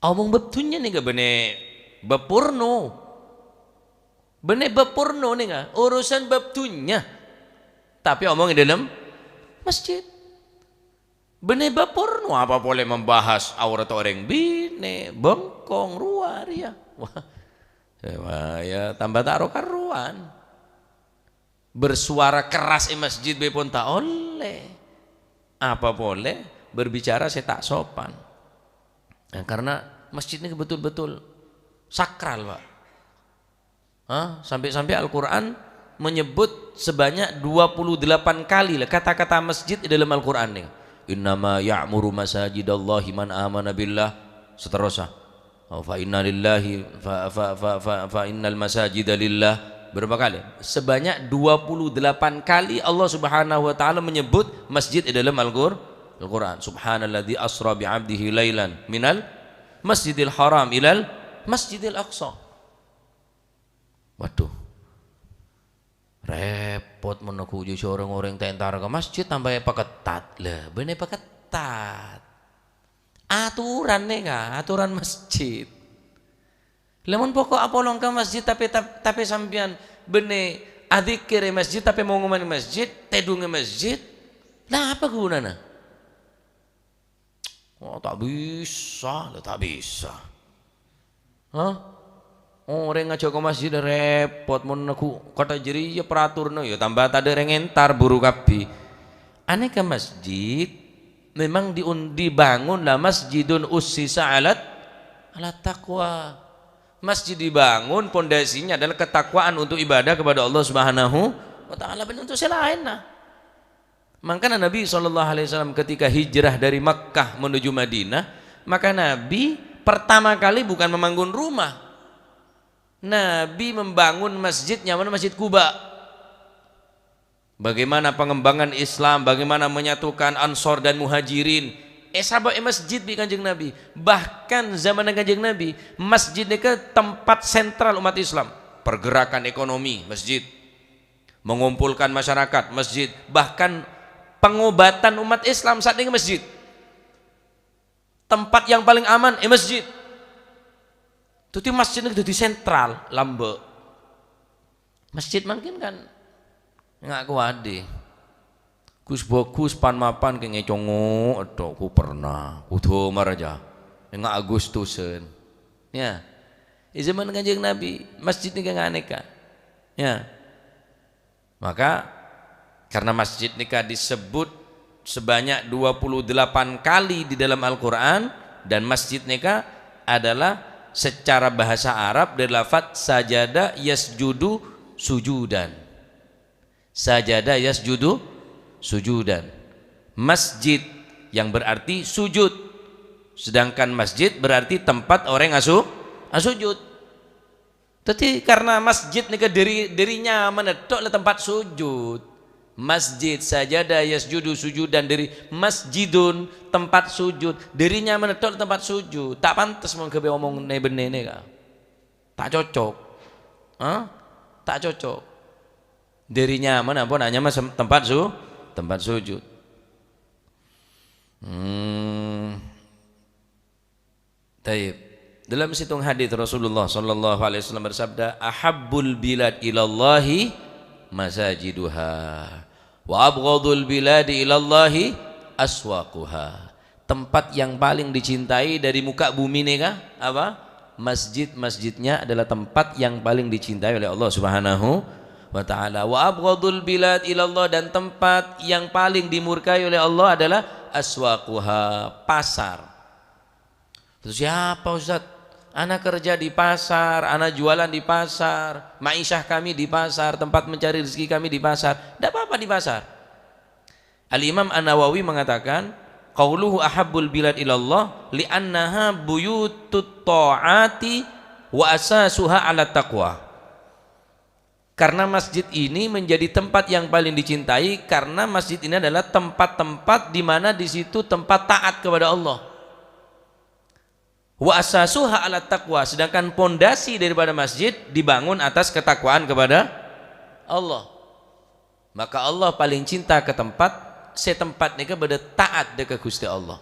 Omong bab dhunnya nèka bânnè bab porno. Bânnè bab porno nèka, urusan bab dhunnya. Tapè omong è dâlem masjid. Bânnè bab porno, apa polè membahas aurat orèng binè', bengkong, rowa rèya. Wah, wah, yâ, tambah ta' ro-karowan. Bersuara keras è masjid bhâi pon ta' ollè. Apa polè berbicara sè ta' sopan. Nah, karena masjid ini betul-betul sakral, Pak. Hah? Sampai-sampai Al-Quran menyebut sebanyak dua puluh delapan kali lah kata-kata masjid di dalam Al-Quran nih. "Innama ya'muru masajidallahi man amana billah." Seterusnya. Oh, fa inna lillahi, fa, fa, fa, fa, fa innal masajida lillah. Berapa kali? Sebanyak dua puluh delapan kali Allah Subhanahu wa Ta'ala menyebut masjid di dalam Al-Qur-, Al-Quran. "Subhanalladzi asra bi 'abdihi lailan minal masjidil haram ilal masjidil aqsa." Waduh. Rèpot mon ghu jhâ' orèng-orèng ta' entar ka masjid, tambah èpakettat. Lah, bânnè pakettat. Aturan nèka, aturan masjid. Lah, mon poko' apolong ka masjid, tapè, tap-, tapè sampèyan bânnè adzikir è masjid, tapè mon ngoman è masjid, tèdung è masjid, lah, apa ghunana? Oh, ta' bisa, la ta' bisa. Hah? Orèng ngajhâk ka masjid rèpot, mon neggu' kantha jârèya peraturanna, ya tambah tadâ' rèng entar buru kabbhi. Anèka masjid memang diun-, dibangun la masjidun ussisa alat, alat taqwa. Masjid dibangun pondasinya adalah ketakwaan untuk ibadah kepada Allah Subhanahu wa Ta'ala, bukan untuk sè laènna. Mangkana Nabi sallallahu alaihi wasallam ketika hijrah dari Makkah menuju Madinah, maka Nabi pertama kali bukan membangun rumah. Nabi membangun masjid, nyamana Masjid Quba. Bagaimana pengembangan Islam, bagaimana menyatukan Ansor dan Muhajirin. Èsabâ' è masjid bi' Kanjeng Nabi. Bahkan zaman Kanjeng Nabi, masjid nèka tempat sentral umat Islam. Pergerakan ekonomi, masjid. Mengumpulkan masyarakat, masjid, bahkan pengobatan umat Islam saat ini masjid. Tempat yang paling aman, eh, masjid. Dhâddhi masjid nèka dhâddhi sentral, lambâ'. Masjid mangkèn kan nga' kowat dhi. Gus bhâghus pan-mapan kè ngècongo', èdhok ku pernah, ku dhâmar aja. Nga' Agustusen. Ya. È zaman Kanjeng Nabi, masjid nèka nga' anèka. Ya. Maka, karena masjid nèka disebut sebanyak dua puluh delapan kali di dalam Al-Quran, dan masjid nèka adalah secara bahasa Arab dari lafaz sajada yasjudu sujudan. Sajada yasjudu sujudan. Masjid yang berarti sujud. Sedangkan masjid berarti tempat orang asu-, asujud. Dhâddhi, karena masjid nèka dhâri, dhâri nyamana tok la tempat sujud. Masjid, sajada yasjudu sujudan, dhâri masjidun, tempat sujud. Dhâri nyamana tok tempat sujud. Ta' pantes mon ghâbây omong nè-bânnè nèka. Ta' cocok. Hah? Ta' cocok. Dhâri nyamana ampon anyama sem-, tempat su-, tempat sujud. Hmm. Taib. Dalam sèttong hadis Rasulullah sallallahu alaihi wasallam bersabda, "Ahabbul bilad ilallahi masajiduha, wa abghadul biladi ilallahi aswaquha." Tempat yang paling dicintai dari muka bumi nèka apa? Masjid-masjidnya adalah tempat yang paling dicintai oleh Allah Subhanahu wa taala. "Wa abghadul bilad ilallah," dan tempat yang paling dimurkai oleh Allah adalah aswaquha, pasar. Terus, "Siapa, Ustaz? Ana kerja di pasar, ana jualan di pasar, ma'isyah kami di pasar, tempat mencari rezeki kami di pasar." Ndak apa-apa di pasar. Al-Imam An-Nawawi mengatakan, "Qauluhu ahabbul bilad ilallah li'annaha buyutut ta'ati wa asasuha ala taqwa." Karena masjid ini menjadi tempat yang paling dicintai, karena masjid ini adalah tempat-tempat di mana di situ tempat taat kepada Allah. "Wa asasuha ala taqwa," sedangkan pondasi daripada masjid dibangun atas ketakwaan kepada Allah. Maka Allah paling cinta ka tempat, sè tempat nèka bâdâ taat dâ' ka Ghustè Allah.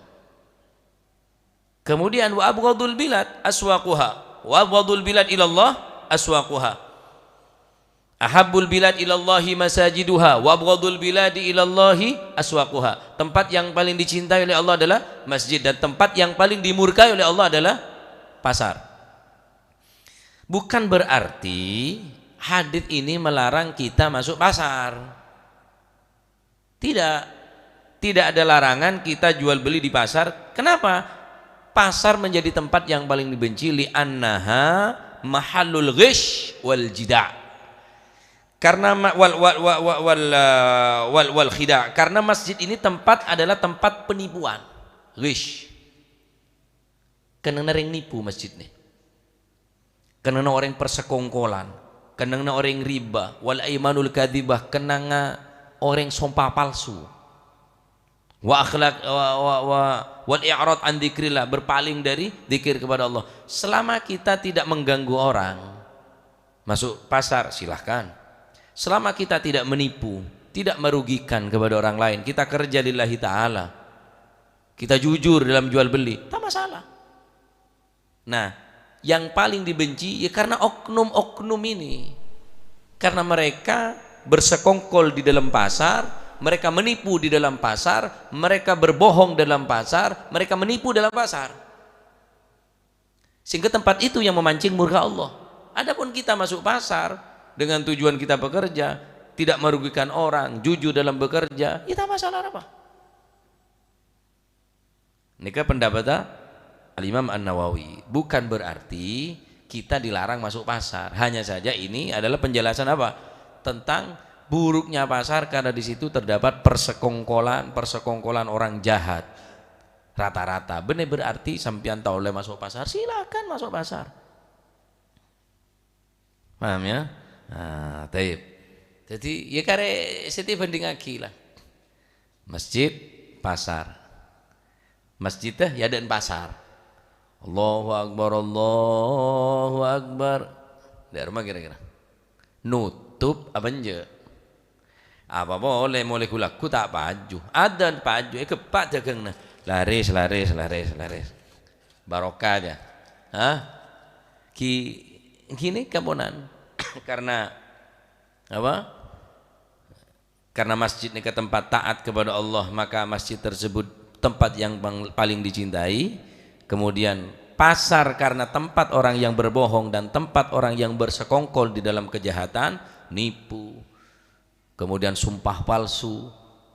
Kemudian, "Wa abghadul bilad aswaquha." "Wa abghadul bilad ilallah aswaquha." "Ahabbul bilad ilallahi masajiduha, wa abghadul biladi ilallahi aswaquha." Tempat yang paling dicintai oleh Allah adalah masjid, dan tempat yang paling dimurkai oleh Allah adalah pasar. Bukan berarti hadis ini melarang kita masuk pasar. Tidak. Tidak ada larangan kita jual beli di pasar. Kenapa? Pasar menjadi tempat yang paling dibenci, li'annaha mahallul ghish wal jida'. Karena ma-, wal, wal, wal, wal, wal, eh, wal, wal khida'. Karena masjid ini tempat, adalah tempat penipuan. Ghish. Kennengnganna orèng nipu masjid nè. Kennengnganna orèng persèkongkolan. Kennengnganna orèng riba. Wal aimanul kadzibah. Kennengnganna orèng sompa palsu. Wa akhlaq, wa, wa, wa, wal i'rad an dzikrillah, berpaling dari zikir kepada Allah. Selama kita tidak mengganggu orang, masuk pasar, silahkan. Selama kita tidak menipu, tidak merugikan kepada orang lain, kita kerja lillahi ta'ala, kita jujur dalam jual beli, tak masalah. Nah, yang paling dibenci ya karena oknum-oknum ini. Karena mereka bersekongkol di dalam pasar, mereka menipu di dalam pasar, mereka berbohong dalam pasar, mereka menipu dalam pasar. Sehingga tempat itu yang memancing murka Allah. Adapun kita masuk pasar dengan tujuan kita bekerja, tidak merugikan orang, jujur dalam bekerja, ya ta' masalah apa. Nèka pendapat Al-Imam An-Nawawi. Bukan berarti kita dilarang masuk pasar. Hanya saja ini adalah penjelasan apa? Tentang buruknya pasar karena di situ terdapat persekongkolan, persekongkolan orang jahat. Rata-rata. Bânnè berarti sampèyan ta' ollè masuk pasar, silakan masuk pasar. Paham ya? Nah, taib. Jadi, ya karè sè èbandingngaghi lah. Masjid, pasar. Masjid, eh, ya, dan pasar. Allahu Akbar, Allahu Akbar. Dâ' remma kira-kira? Nutup apa enjâ'? Apa polè, molè ghu-lagghu ta' paju. Adzan paju, ègheppa' dhâghângnga. Laris, laris, laris, laris. Barokah aja. Hah? Ghi-, ghini kaponan. Karena apa? Karena masjid nèka tempat taat kepada Allah, maka masjid tersebut tempat yang pang-, paling dicintai. Kemudian pasar karena tempat orang yang berbohong dan tempat orang yang bersekongkol di dalam kejahatan, nipu. Kemudian sumpah palsu.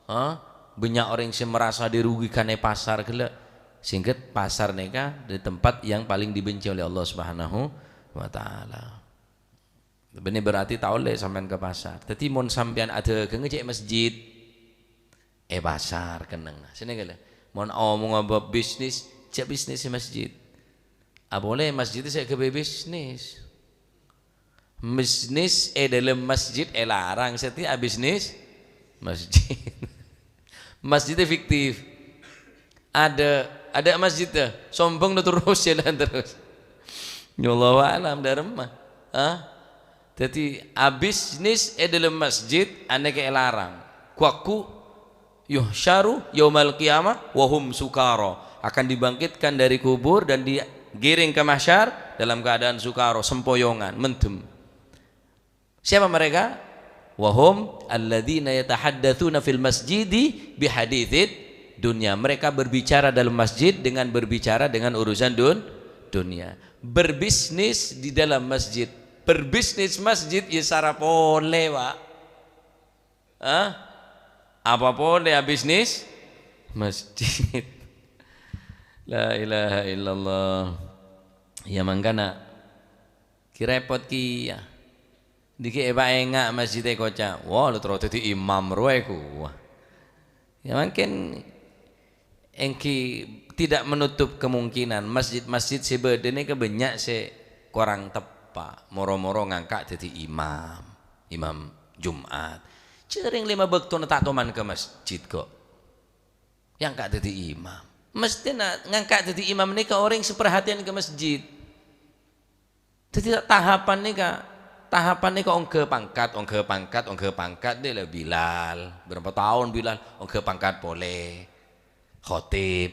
Ha? Bânnya' orèng sè merasa dirugikan è pasar ghellâ'. Sèngghâ pasar nèka di tempat yang paling dibenci oleh Allah Subhanahu wa Ta'ala. Bânnè berarti ta' ollè sampèyan ka pasar. Dhâddhi, mon sampèyan adhâghângnga cè' masjid, è pasar kennengnga. Sènè ghellâ'. Mon omongnga bab bisnis, jhâ' bisnis è masjid. Apolè masjid sè ghâbây bisnis. Bisnis è dâlem masjid èlarang, sèttèya abisnis Masjid. Masjidnya fiktif. Ada, ada masjidnya. Sombong no terus, jalan terus. Ya Allah alam, dharma. Hah? Jadi, abisnis e dalam masjid, aneka elarang. Kuaku yuhsyaru yaumal qiyamah wahum sukara. Akan dibangkitkan dari kubur dan digiring ke mahsyar dalam keadaan sukara, sempoyongan, mendem. Siapa mereka? Wahum alladzina yatahaddatsuna fil masjidi bihaditsid dunya. Mereka berbicara dalam masjid dengan berbicara dengan urusan dun-, dunia. Berbisnis di dalam masjid. Berbisnis masjid ya sara pole, Pak. Hah? Apa pole ya bisnis? Masjid. La ilaha illallah. Ya mangkana ki repot kiya. Diki epa enga' masjid e koca'. Wah, lu terus dadi imam roe ku. Wah. Ya mungkin enggi tidak menutup kemungkinan masjid-masjid se bâdâ nèka bânnya' se korang teppa', moro-moro ngangka' dadi imam, imam Jumat. Jhâreng lèma bâktona ta' toman ka masjid kok. Ngangka' dadi imam. Mesthèna ngangka' dadi imam nèka orèng se perhatian ka masjid. Dadi, tahapan nèka, tahapan nèka ongghâ pangkat, ongghâ pangkat, ongghâ pangkat, dhi la Bilal. Bârâmpa taon Bilal, ongghâ pangkat polè khatib.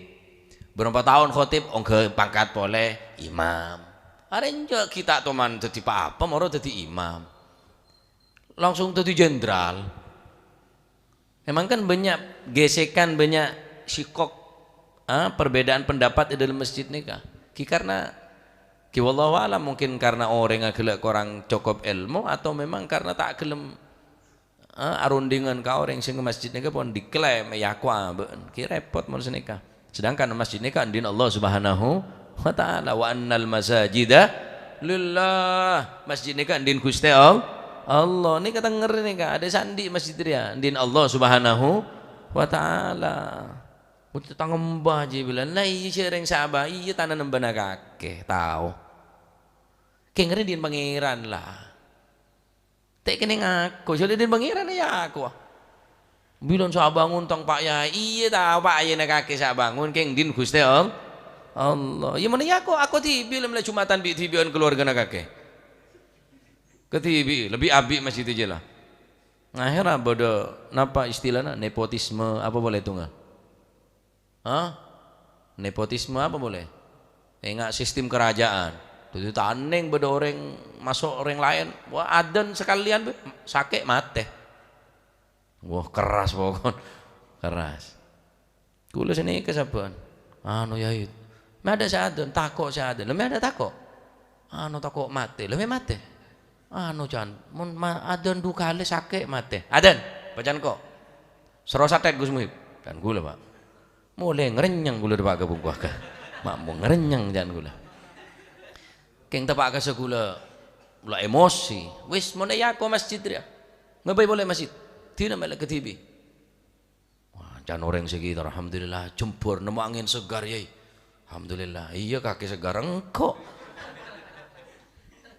Bârâmpa taon khatib, ongghâ pangkat polè imam. Arè enjâ' ghi' ta' toman dadi pa-apa, moro dadi imam. Langsung dadi jenderal. Memang kan banyak gesekan, banyak syikok, ah, perbedaan pendapat di dalam masjid nèka. Ki karena, ki wallahu alam, mungkin karena orèngnga ghellâ' korang cokop èlmo atau memang karena ta' gelem, ah, arundingan ka orèng sèngghâ masjid nèka pon diklaim, èyakowa bâ'na. Ki repot mon sanèka. Sedangkan masjid nèka andi'na Allah Subhanahu wa Ta'ala. "Wa annal masajida lillah." Masjid nèka andi'na Ghustè All-, Allah. Nèka tengngèrè nèka, adâ' sè andi' masjid rèya. Andi'na Allah Subhanahu wa Ta'ala. Mutè tangembâ jiyâ bilân. La iyâ, jhâreng sabâ. Iyâ, tanana embâna kakè. Tao. Kèng rèya andi'na Pangèran, la. Ta' kènè ngako, jhâ' andi'na Pangèran èyakowa. Bilân sè abângon tang Pa' Yaè. Iyâ, ta', Pa' Yaèna kakè sè abângon, kèng andi'na Ghustè All-, Allah. Iyâ, mon èyakowa, ako dhibi' la mèla Jumatan bi' dhibi'ân kalowarghâna kakè. Kadhibi', lebbi abi' masjid jiyâ la. Akhèrra bâdâ, napa istilana, nepotisme, apa polè ètongnga? Hah? Nepotisme apa polè? Enga' sistem kerajaan. Dhâddhi ta' enneng bâdâ orèng maso' orèng laèn. Wah, adzan sakalèyan, bâ, sakè' matè. Wah, keras pokon. Keras. Kaulâ sanèka sabbhân. Anu, Yaè. Mè' adâ' sè adzan, tako' sè adzan. Lha mè' adâ' tako'? Anu, tako' matè. Lha mè' matè? Anu, can, mon ma-, adzan du kalè sakè' matè. Adzan, bâca'an ko'. Sèro satèt, Gus Muhib. Can kaulâ, Pak. Molè ngrènyèng kaulâ dâpa' ka bungkowa ka. Ma' mo ngrènyèng can kaulâ. Kèng teppa' ka sè kaulâ, la emosi. Wis, mon èyakowa masjid rèya. Ngabây polè masjid. Dina mèla kadhibi'. Wah, can orèng sekitar, alhamdulillah, jembhâr nemmo angèn segar, Yaè. Alhamdulillah, iyâ kakè segar engko'.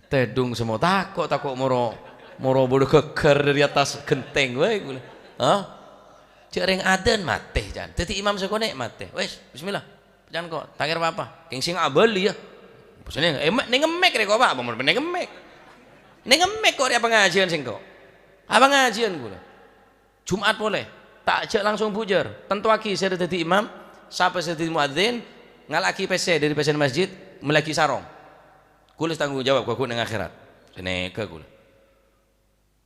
Tèdung semmo tako', tako' moro, moro bâdâ ghâgghâr dâri attas ghentèng bhâi kaulâ. Hah? Jhâ' rèng adzan matè, can. Dâddhi imam sakonè' matè. Wis, bismillah. Can ko', ta' kèra pa-apa. Kèng sènga' abâli, yâ. Maksudnya, eh, me-, neng emmek rè ko', Pak. Apa mon neng emmek? Neng emmek ko' rè apa ngajhiyân sèngko'? Apa ngajhiyân kaulâ? Jumat polè, ta' jhâ' langsung bujâr. Tantowaghi sèra dâddhi imam, sapa sè dâddhi muadzin, ngala'aghi pèssè dâri pèssèna masjid, mellèaghi sarong. Kaulâ sè tanggung jawab ghu neng akhèrat. Sanèka kaulâ.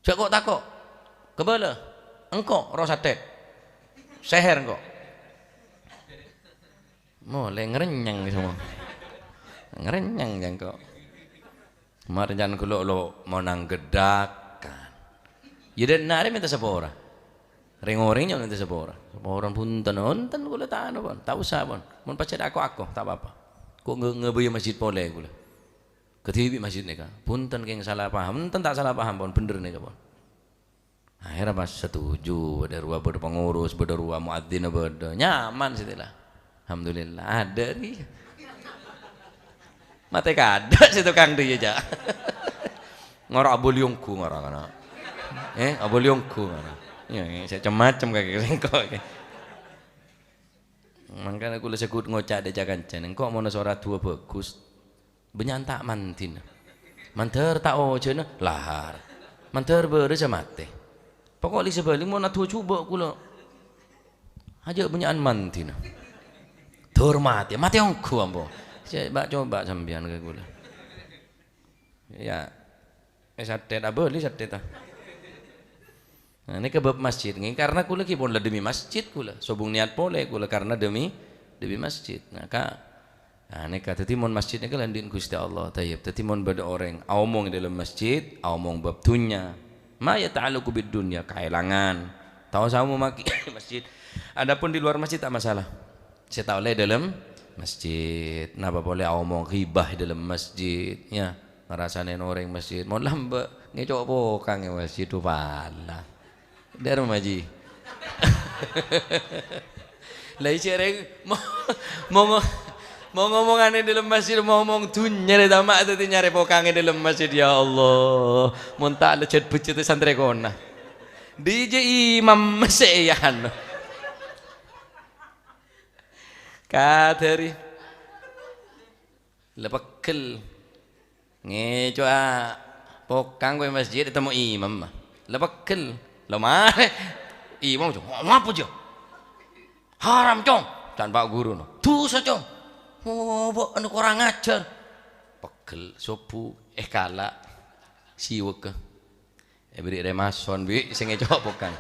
Jhâ' ko'-tako'. Kabâlâ. Engko' roh satèt. Sèhèr engko'. Molè ngrènyèng semmo. Ngrènyèng jhâ' engko'. Marè can ghulâ lo monang gheddakan. Yâ, dâ' enna' arè mènta sapora. Rèng-orèng nyamana mènta sapora. Sapora, bhunten, bhunten kaulâ ta' anu, pon. Ta' osa, pon. Mon pajhât ako-ako, ta' pa-apa. Ko' nge-, ngabâyâ masjid polè kaulâ. Kadhibi' masjid nèka. Bhunten kèng sala paham. Enten ta' sala paham, pon. Bhender nèka, pon. Akhèrra pas setuju, bâdâ rowa bâdâ pengurus, bâdâ rowa muadzin bâdâ. Nyaman sè tèla. Alhamdulillah, adâ' rèya. Matè kadâ' sè tokang rèya, Cak. Ngara abâli ongghu ngara kana. Eh, abâli ongghu ngara. Ya, sè cem-macem kakè sèngko' kè. Mangkana kaulâ sè ghut ngoca' dâ' ca-kancana, "Engko' mon sè ora duwâ bhâghus, bânnya'an ta' mandhina. Mandhâr ta' ojhâna, lahar. Mandhâr bârâs matè. Poko' li sabâli mon aduwâ jhubâ' kaulâ. Ajâ' bânnya'an mandhina. Dur matè, matè ongghu ampo. Coba, coba sampèyan ka kaulâ." Ya. Eh, satèt, abâli satèt, ah. Nah, nèka bab masjid, ngghi, karena kaulâ ghi pon la demi masjid kaulâ. Sobung niat polè kaulâ karena demi, demi masjid. Nah, ka-, nah, nèka, dhâddhi mon masjid nèka la andi'na Ghustè Allah, thayyib. Dhâddhi mon bâdâ orèng aomong è dâlem masjid, aomong bab dhunnya. Ma yata'allaqu bid dunya, kaèlangan. Ta' osa omongaghi masjid. Adapun di luar masjid ta' masalah. Sè ta' ollè è dâlem masjid. Napa polè aomong ghibah è dâlem masjid, ya. Ngarasanè orèng masjid. Mon lambâ' ngèco' pokang è masjid, dhu pala. Dârma, Ji. La iyâ, rèng, mo-, mo-, mo-, mo-, ngomongan è dâlem masjid, mo-, ngomong dhunnya rè, tama' dhâddhi nyarè pokang è dâlem masjid, ya Allah. Mon ta' lejjhât-bejjhât santrè kona. Dija imam sè èyan. Kadhâri. La pegghel. Ngèco'a pokang kowe masjid ètemmo imam. La pegghel. La marè. Imam, "Ngapa, jâ?" "Haram, Cong." Can Pak Guru, no. "Dhusa, Cong." "Oh, bâ'na korang ajhâr." Pegghel, sobbhu, eh, kala'. Siwek. Èberri' rèmason, bi', sè ngèco' pokang.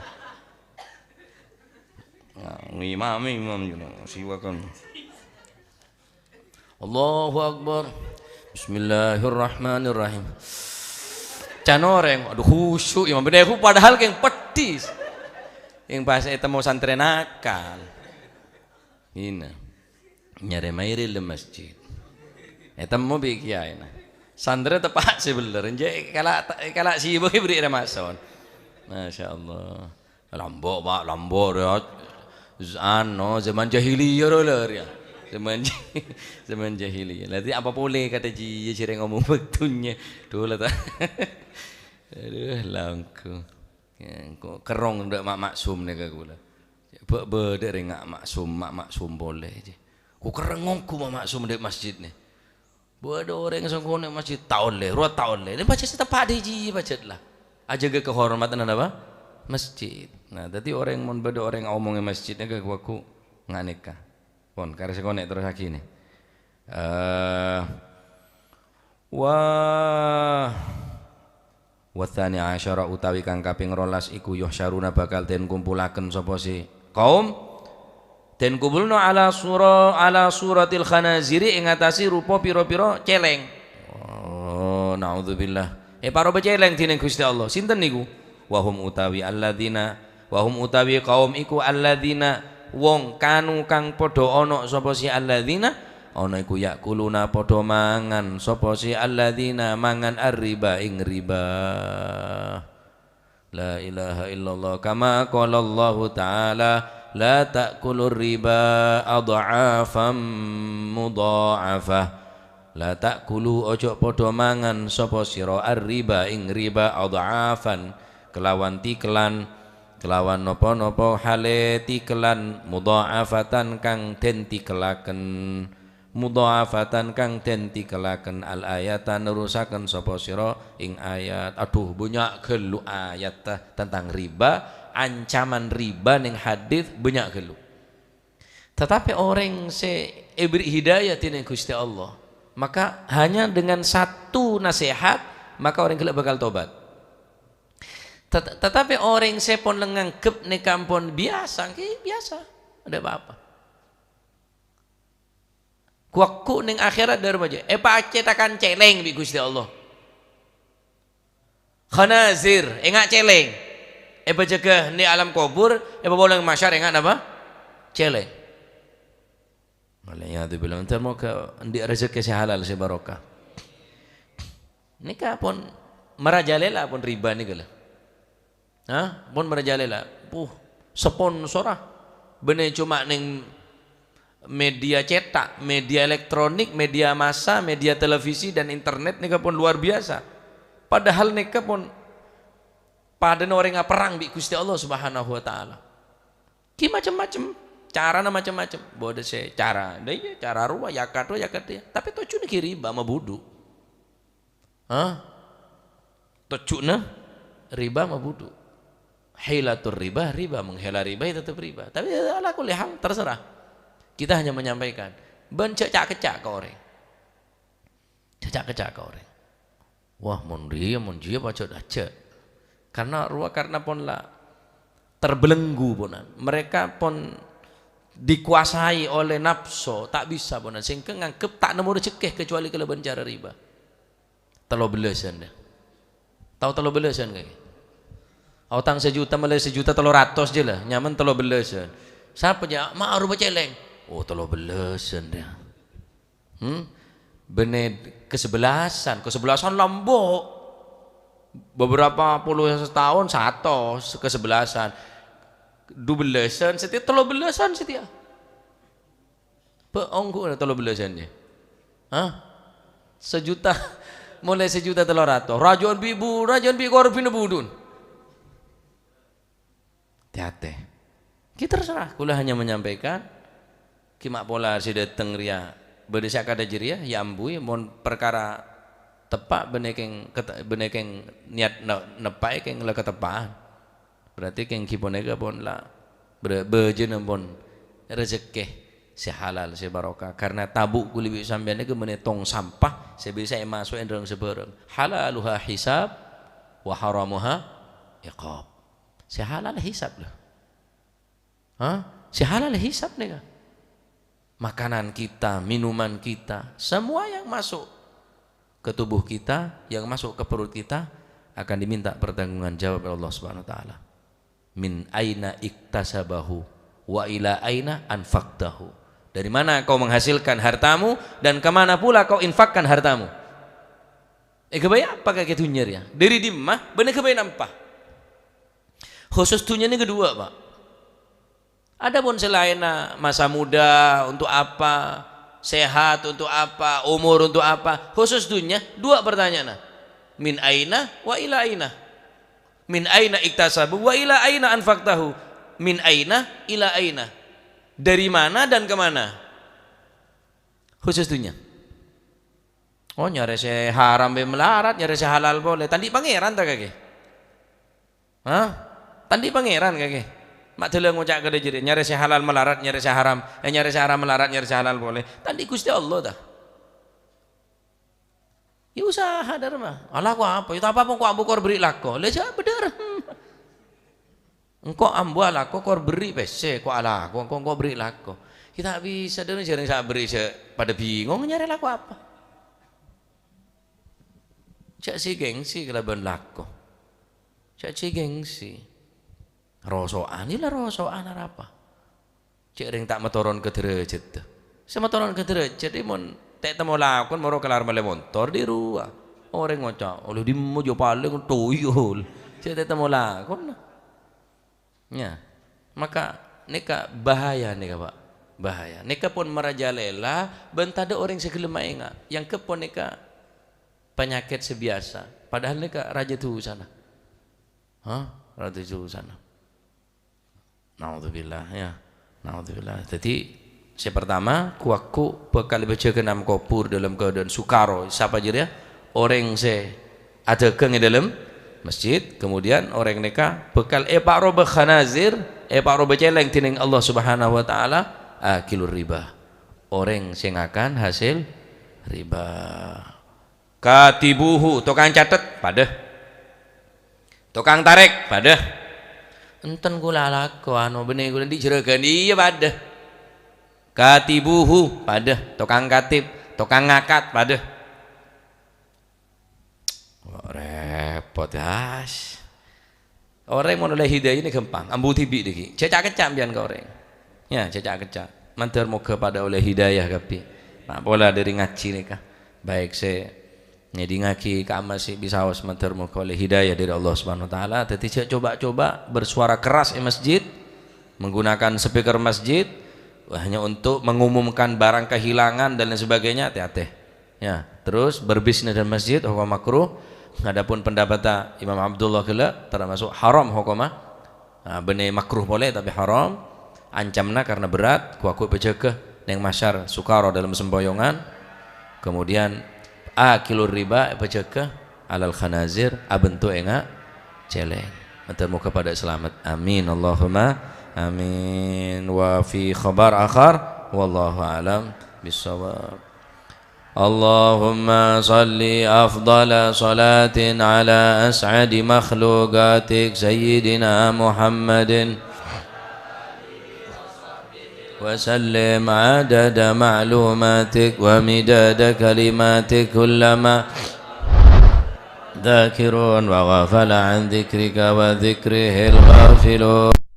Nah, ngimami imam, you know, siwakan. Allahu Akbar. Bismillahirrahmanirrahim. Can orèng, aduh, khusyuk imam. Bener, padahal kèng peddhi. Kèng pas ètemmo santrè nakal. Ina. Nyarè maèri dâlem masjid. Ètemmo bi' kiyaèna. Santrè teppa' sè beller. Enjâ' kala', kala' sibuk èberri' rèmason. Masya Allah. Lambâ', Pak, lambâ', ya. Z-, ano, zaman jahiliyah, ro, lèr, ya. Zaman j-, zaman jahiliyah. Dhâddhi apa polè kata ji-, ya, jârèya ngomong bâkto dhunnya. Dhu la ta-, aduh, langkong. Ya, engko' kerrong dâ' Ma' Maksum nèka kaulâ. Bâ-, bâdâ rèng Ma' Maksum, Ma' Maksum polè, jâ. Ko' kerrong ongghu Ma' Maksum dâ' masjid nè. Bâdâ orèng sengko' nè masjid, ta' ollè, rowa ta' ollè. Nè pajhât sè teppa' dâ' jiyâ pajhât la. Ajâgâ kahormadhânna napa? Masjid. Nah, dhâddhi orèng mon bâdâ orèng aomong è masjid nèka ghu-, ghu-, nga' nèka. Pon, karè sè konè' terrossaghi nè. Eh, Wa, wa tsani asyara utawi kang kaping rolas iku yuhsyaruna bakal den kumpulaken sapa si kaum, den kumpulno ala sura-, ala suratil khanaziri ing atase rupa pira-pira celeng. Oh, naudzubillah. Eparoba celeng dening Gusti Allah. Sinten niku? Wa hum utawi alladzina Wa hum utawi kaum iku alladzina wong kanu kang padha ana sapa si alladzina, ana iku yakuluna padha mangan sapa si alladzina mangan ar-riba ing riba. La ilaha illallah. Kama qala Allahu ta'ala, "La ta'kulur riba adha'afan mudha'afah." La ta'kulu, ojo padha mangan sapa sira ar-riba ing riba adha'afan kelawan tikelan, kelawan napa-napa hale tikelan mudha'afatan kang den tikelaken, mudha'afatan kang den tikelaken. Al-ayata nerusaken sapa sira ing ayat. Aduh, banyak gelu ayat, eh, tentang riba, ancaman riba ning hadis banyak gelu. Tetapi orèng sè èberri' hidayah dening Gusti Allah, maka hanya dengan satu nasihat, maka orèng ghellâ' bakal tobat. Tet-, tetapi orèng sè pon nganggep nèka ampon biyasa, ngghi biyasa, ndak apa-apa. Ghu-lagghu ning akhirat dârâ bâjâ, èpacètakan cèlèng bi' Gusti Allah. Khanazir, enga' cèlèng. Èpajâgâ è alam kobhur, èpapolong mahsyar enga' napa? Cèlèng. Wal'iyadzubillah. Moga andi' rejhekkè sè halal, sè barokah. Nèka pon marajalèla pon riba nèka la. Hah? Pon marajalèla. Puh, sponsora. Bânnè coma neng media cetak, media elektronik, media massa, media televisi, dan internet nèka pon luar biasa. Padahal nèka pon Padâna orèng aperrang bi' Ghustè Allah Subhanahu wa Ta'ala. Ghi' macem-macem, carana macem-macem. Bâdâ sè cara, dâ iyâ, cara rowa, yakat rowa, yakat rèya. Tapè tojjhuna ghi' riba, mabudhu. Hah? Tojjhuna riba, mabudhu. Hilatur riba, riba. Menghela riba, ya tetep riba. Tapè ala kulli hal, terserah. Kita hanya menyampaikan. Bân jhâ' ca'-kecca' ka orèng. Jhâ' ca'-kecca' ka orèng. Wah, mon rèya, mon jiyâ, pajhât ajhâ'. Karena rowa, karena pon la terbelenggu, ponan. Mereka pon dikuasai oleh nafsu, ta' bisa, ponan. Sehingga nganggep ta' nemmo rejhekkè kecuali kalabân cara riba. Tello bellasan, dâ. Tao tello bellasan, kakè? Otang sajuta, molaè sajuta tello ratos jiyâ, la. Nyamana tello bellasan. Sapa, jâ'? Ma' arowa cèlèng. Oh, tello bellasan, dâ. Hmm? Bânnè kesebelasan, kesebelasan lambâ'. Beberapa puluh setahun, satos kesebelasan. Dubellasan satèya, tello bellasan satèya. Bâ', ongghu tello bellasan, yâ. Hah? Sajuta, molaè sajuta tello ratos. Rajâ'ân bi' bu-, rajâ'ân bi' korbhina budhun. Tè-atè. Ghi' terserah, kaulâ hanya menyampaikan, ghi' ma' pola sè dâteng rèya bâdâ sè akadhâ jârèya, yâ ambuy, mon parkara teppa' bânnè kèng ket-, bânnè kèng niat ne-, neppa'è kèng la kateppa'an. Berarti kèng ghi' panèka pon la bâ-, bâjâna pon rejhekkè sè halal, sè barokah. Karena tabu' kulli bi' sampèyan nèka bânnè tong sampah sè bisa èmaso'è dâlem sabârâng. Halaluha hisab, wa haramuha iqab. Sè halal hisab, lho. Hah? Sè halal hisab nèka. Makanan kita, minuman kita, semua yang masuk ke tubuh kita, yang masuk ke perut kita akan diminta pertanggungjawaban oleh Allah Subhanahu wa Ta'ala. "Min aina iktasabahu, wa ila aina anfaqtahu?" Dari mana kau menghasilkan hartamu dan kemana pula kau infakkan hartamu? Èghâbây apa kakè dhunnya rèya? Dâri dimma bânnè èghâbây napa? Khusus dhunnya nèka duwâ', Pak. Adapun sè laènna, masa muda untuk apa, sehat untuk apa, umur untuk apa, khusus dhunnya, duwâ' pertanyaanna. Min aina wa ila aina? Min aina iktasabahu wa ila aina anfaqtahu? Min aina ila aina? Dari mana dan ke mana? Khusus dhunnya. Oh, nyarè sè haram bhâi malarat, nyarè sè halal polè. Ta' andi' Pangèran ta', kakè? Hah? Ta' andi' Pangèran, kakè? Ma' dâlâ ngoca' kadhâ' jârèya, nyarè sè halal malarat, nyarè sè haram, eh, nyarè sè haram malarat, nyarè sè halal polè. Ta' andi' Ghustè Allah, ta? Yâ usaha, dârma. Alako apa? Yâ ta' apa-apa, engko' ambu kor berri' lako. Lha, jhâ' bhender. Engko' ambu alako kor berri' pèssè, ko' alako, engko', engko' berri' lako. Yâ ta' bisa, dârma jhârâng sè aberri' jhâ' padâ bingong nyarè lako apa. Jhâ' sè gengsi kalabân lako. Jhâ' sè gengsi. Roso'an, yâ la roso'an arapa. Cè' rèng ta' matoron ka dârâjhâddhâ. Sè matoron ka dârâjhâddhâ mon ta' temmo lakon moro kelar mellè montor dhi' rowa. Orèng ngoca', "Ollè dimma jhâ' palèng toyol." Cè' ta' temmo lakon. Yâ. Maka nèka bahaya nèka, Pak. Bahaya. Nèka pon marajalèla bân tadâ' orèng sè ghellem maènga'. Yâ anggep pon nèka panyakèt sè biyasa. Padahal nèka rajâ dhusana. Hah? Rajâ dhusana. Naudzubillah, yâ. Naudzubillah. Dhâddhi, sè partama, ku-, ghu-, bhâkal èpajâgâ na'em kobhur dâlem keadaan sukaro. Sapa jârèya? Orèng sè adhâghâng è dâlem masjid, kemudian orèng nèka bhâkal èparoba khanazir, èparoba cèlèng dhinèng Allah Subhanahu wa Ta'ala, akilur riba. Orèng sè ngakan hasil riba. Katibuhu, tokang catet, padâ. Tokang tarèk, padâ. Enten kaulâ alako, anu, bânnè kaulâ andi' jhurâghân, iyâ, padâ. Katibuhu, padâ. Tokang katib, tokang ngakat, padâ. Kok rèpot, yas. Orèng mon ollè hidayah nèka ghâmpang, ambu dhibi' dhâggi'. Jhâ' ca'-kecca' sampèyan ka orèng. Yâ, jhâ' ca'-kecca'. Mandhâr moghâ padâ ollè hidayah kabbhi. Ma' pola dâri ngajhi nèka. Baik sè ngèdingngaghi ka'amma sè bisaos, mandhâr moghâ ollè hidayah dâri Allah Subhanahu wa Ta'ala. Dhâddhi jhâ' coba-coba bersuara keras è masjid, menggunakan speaker masjid, hanya untuk mengumumkan barang kehilangan dan lain sebagainya, tè-atè. Ya, terus berbisnis dalam masjid, hukum makruh. Adapun pendapatta Imam Abdullah ghellâ' termasuk haram hokomma. Nah, bânnè makruh polè tapè haram. Ancamna karena berat, ghu-lagghu èpajâgâ neng mahsyar sukara dalam sempèyongan. Kemudian akilur riba èpajâgâ alal khanazir, abhânto enga' cèlèng. Mator moghâ padâ salamet. Amin. Allahumma amin. Wa fi khabar akhar. Wallahu a'lam bissawab. اللهم صل أفضل صلاة على أسعد مخلوقاتك سيدنا محمد وسلم عدد معلوماتك ومداد كلماتك كلما ذاكرون وغفل عن ذكرك وذكره الغافلون.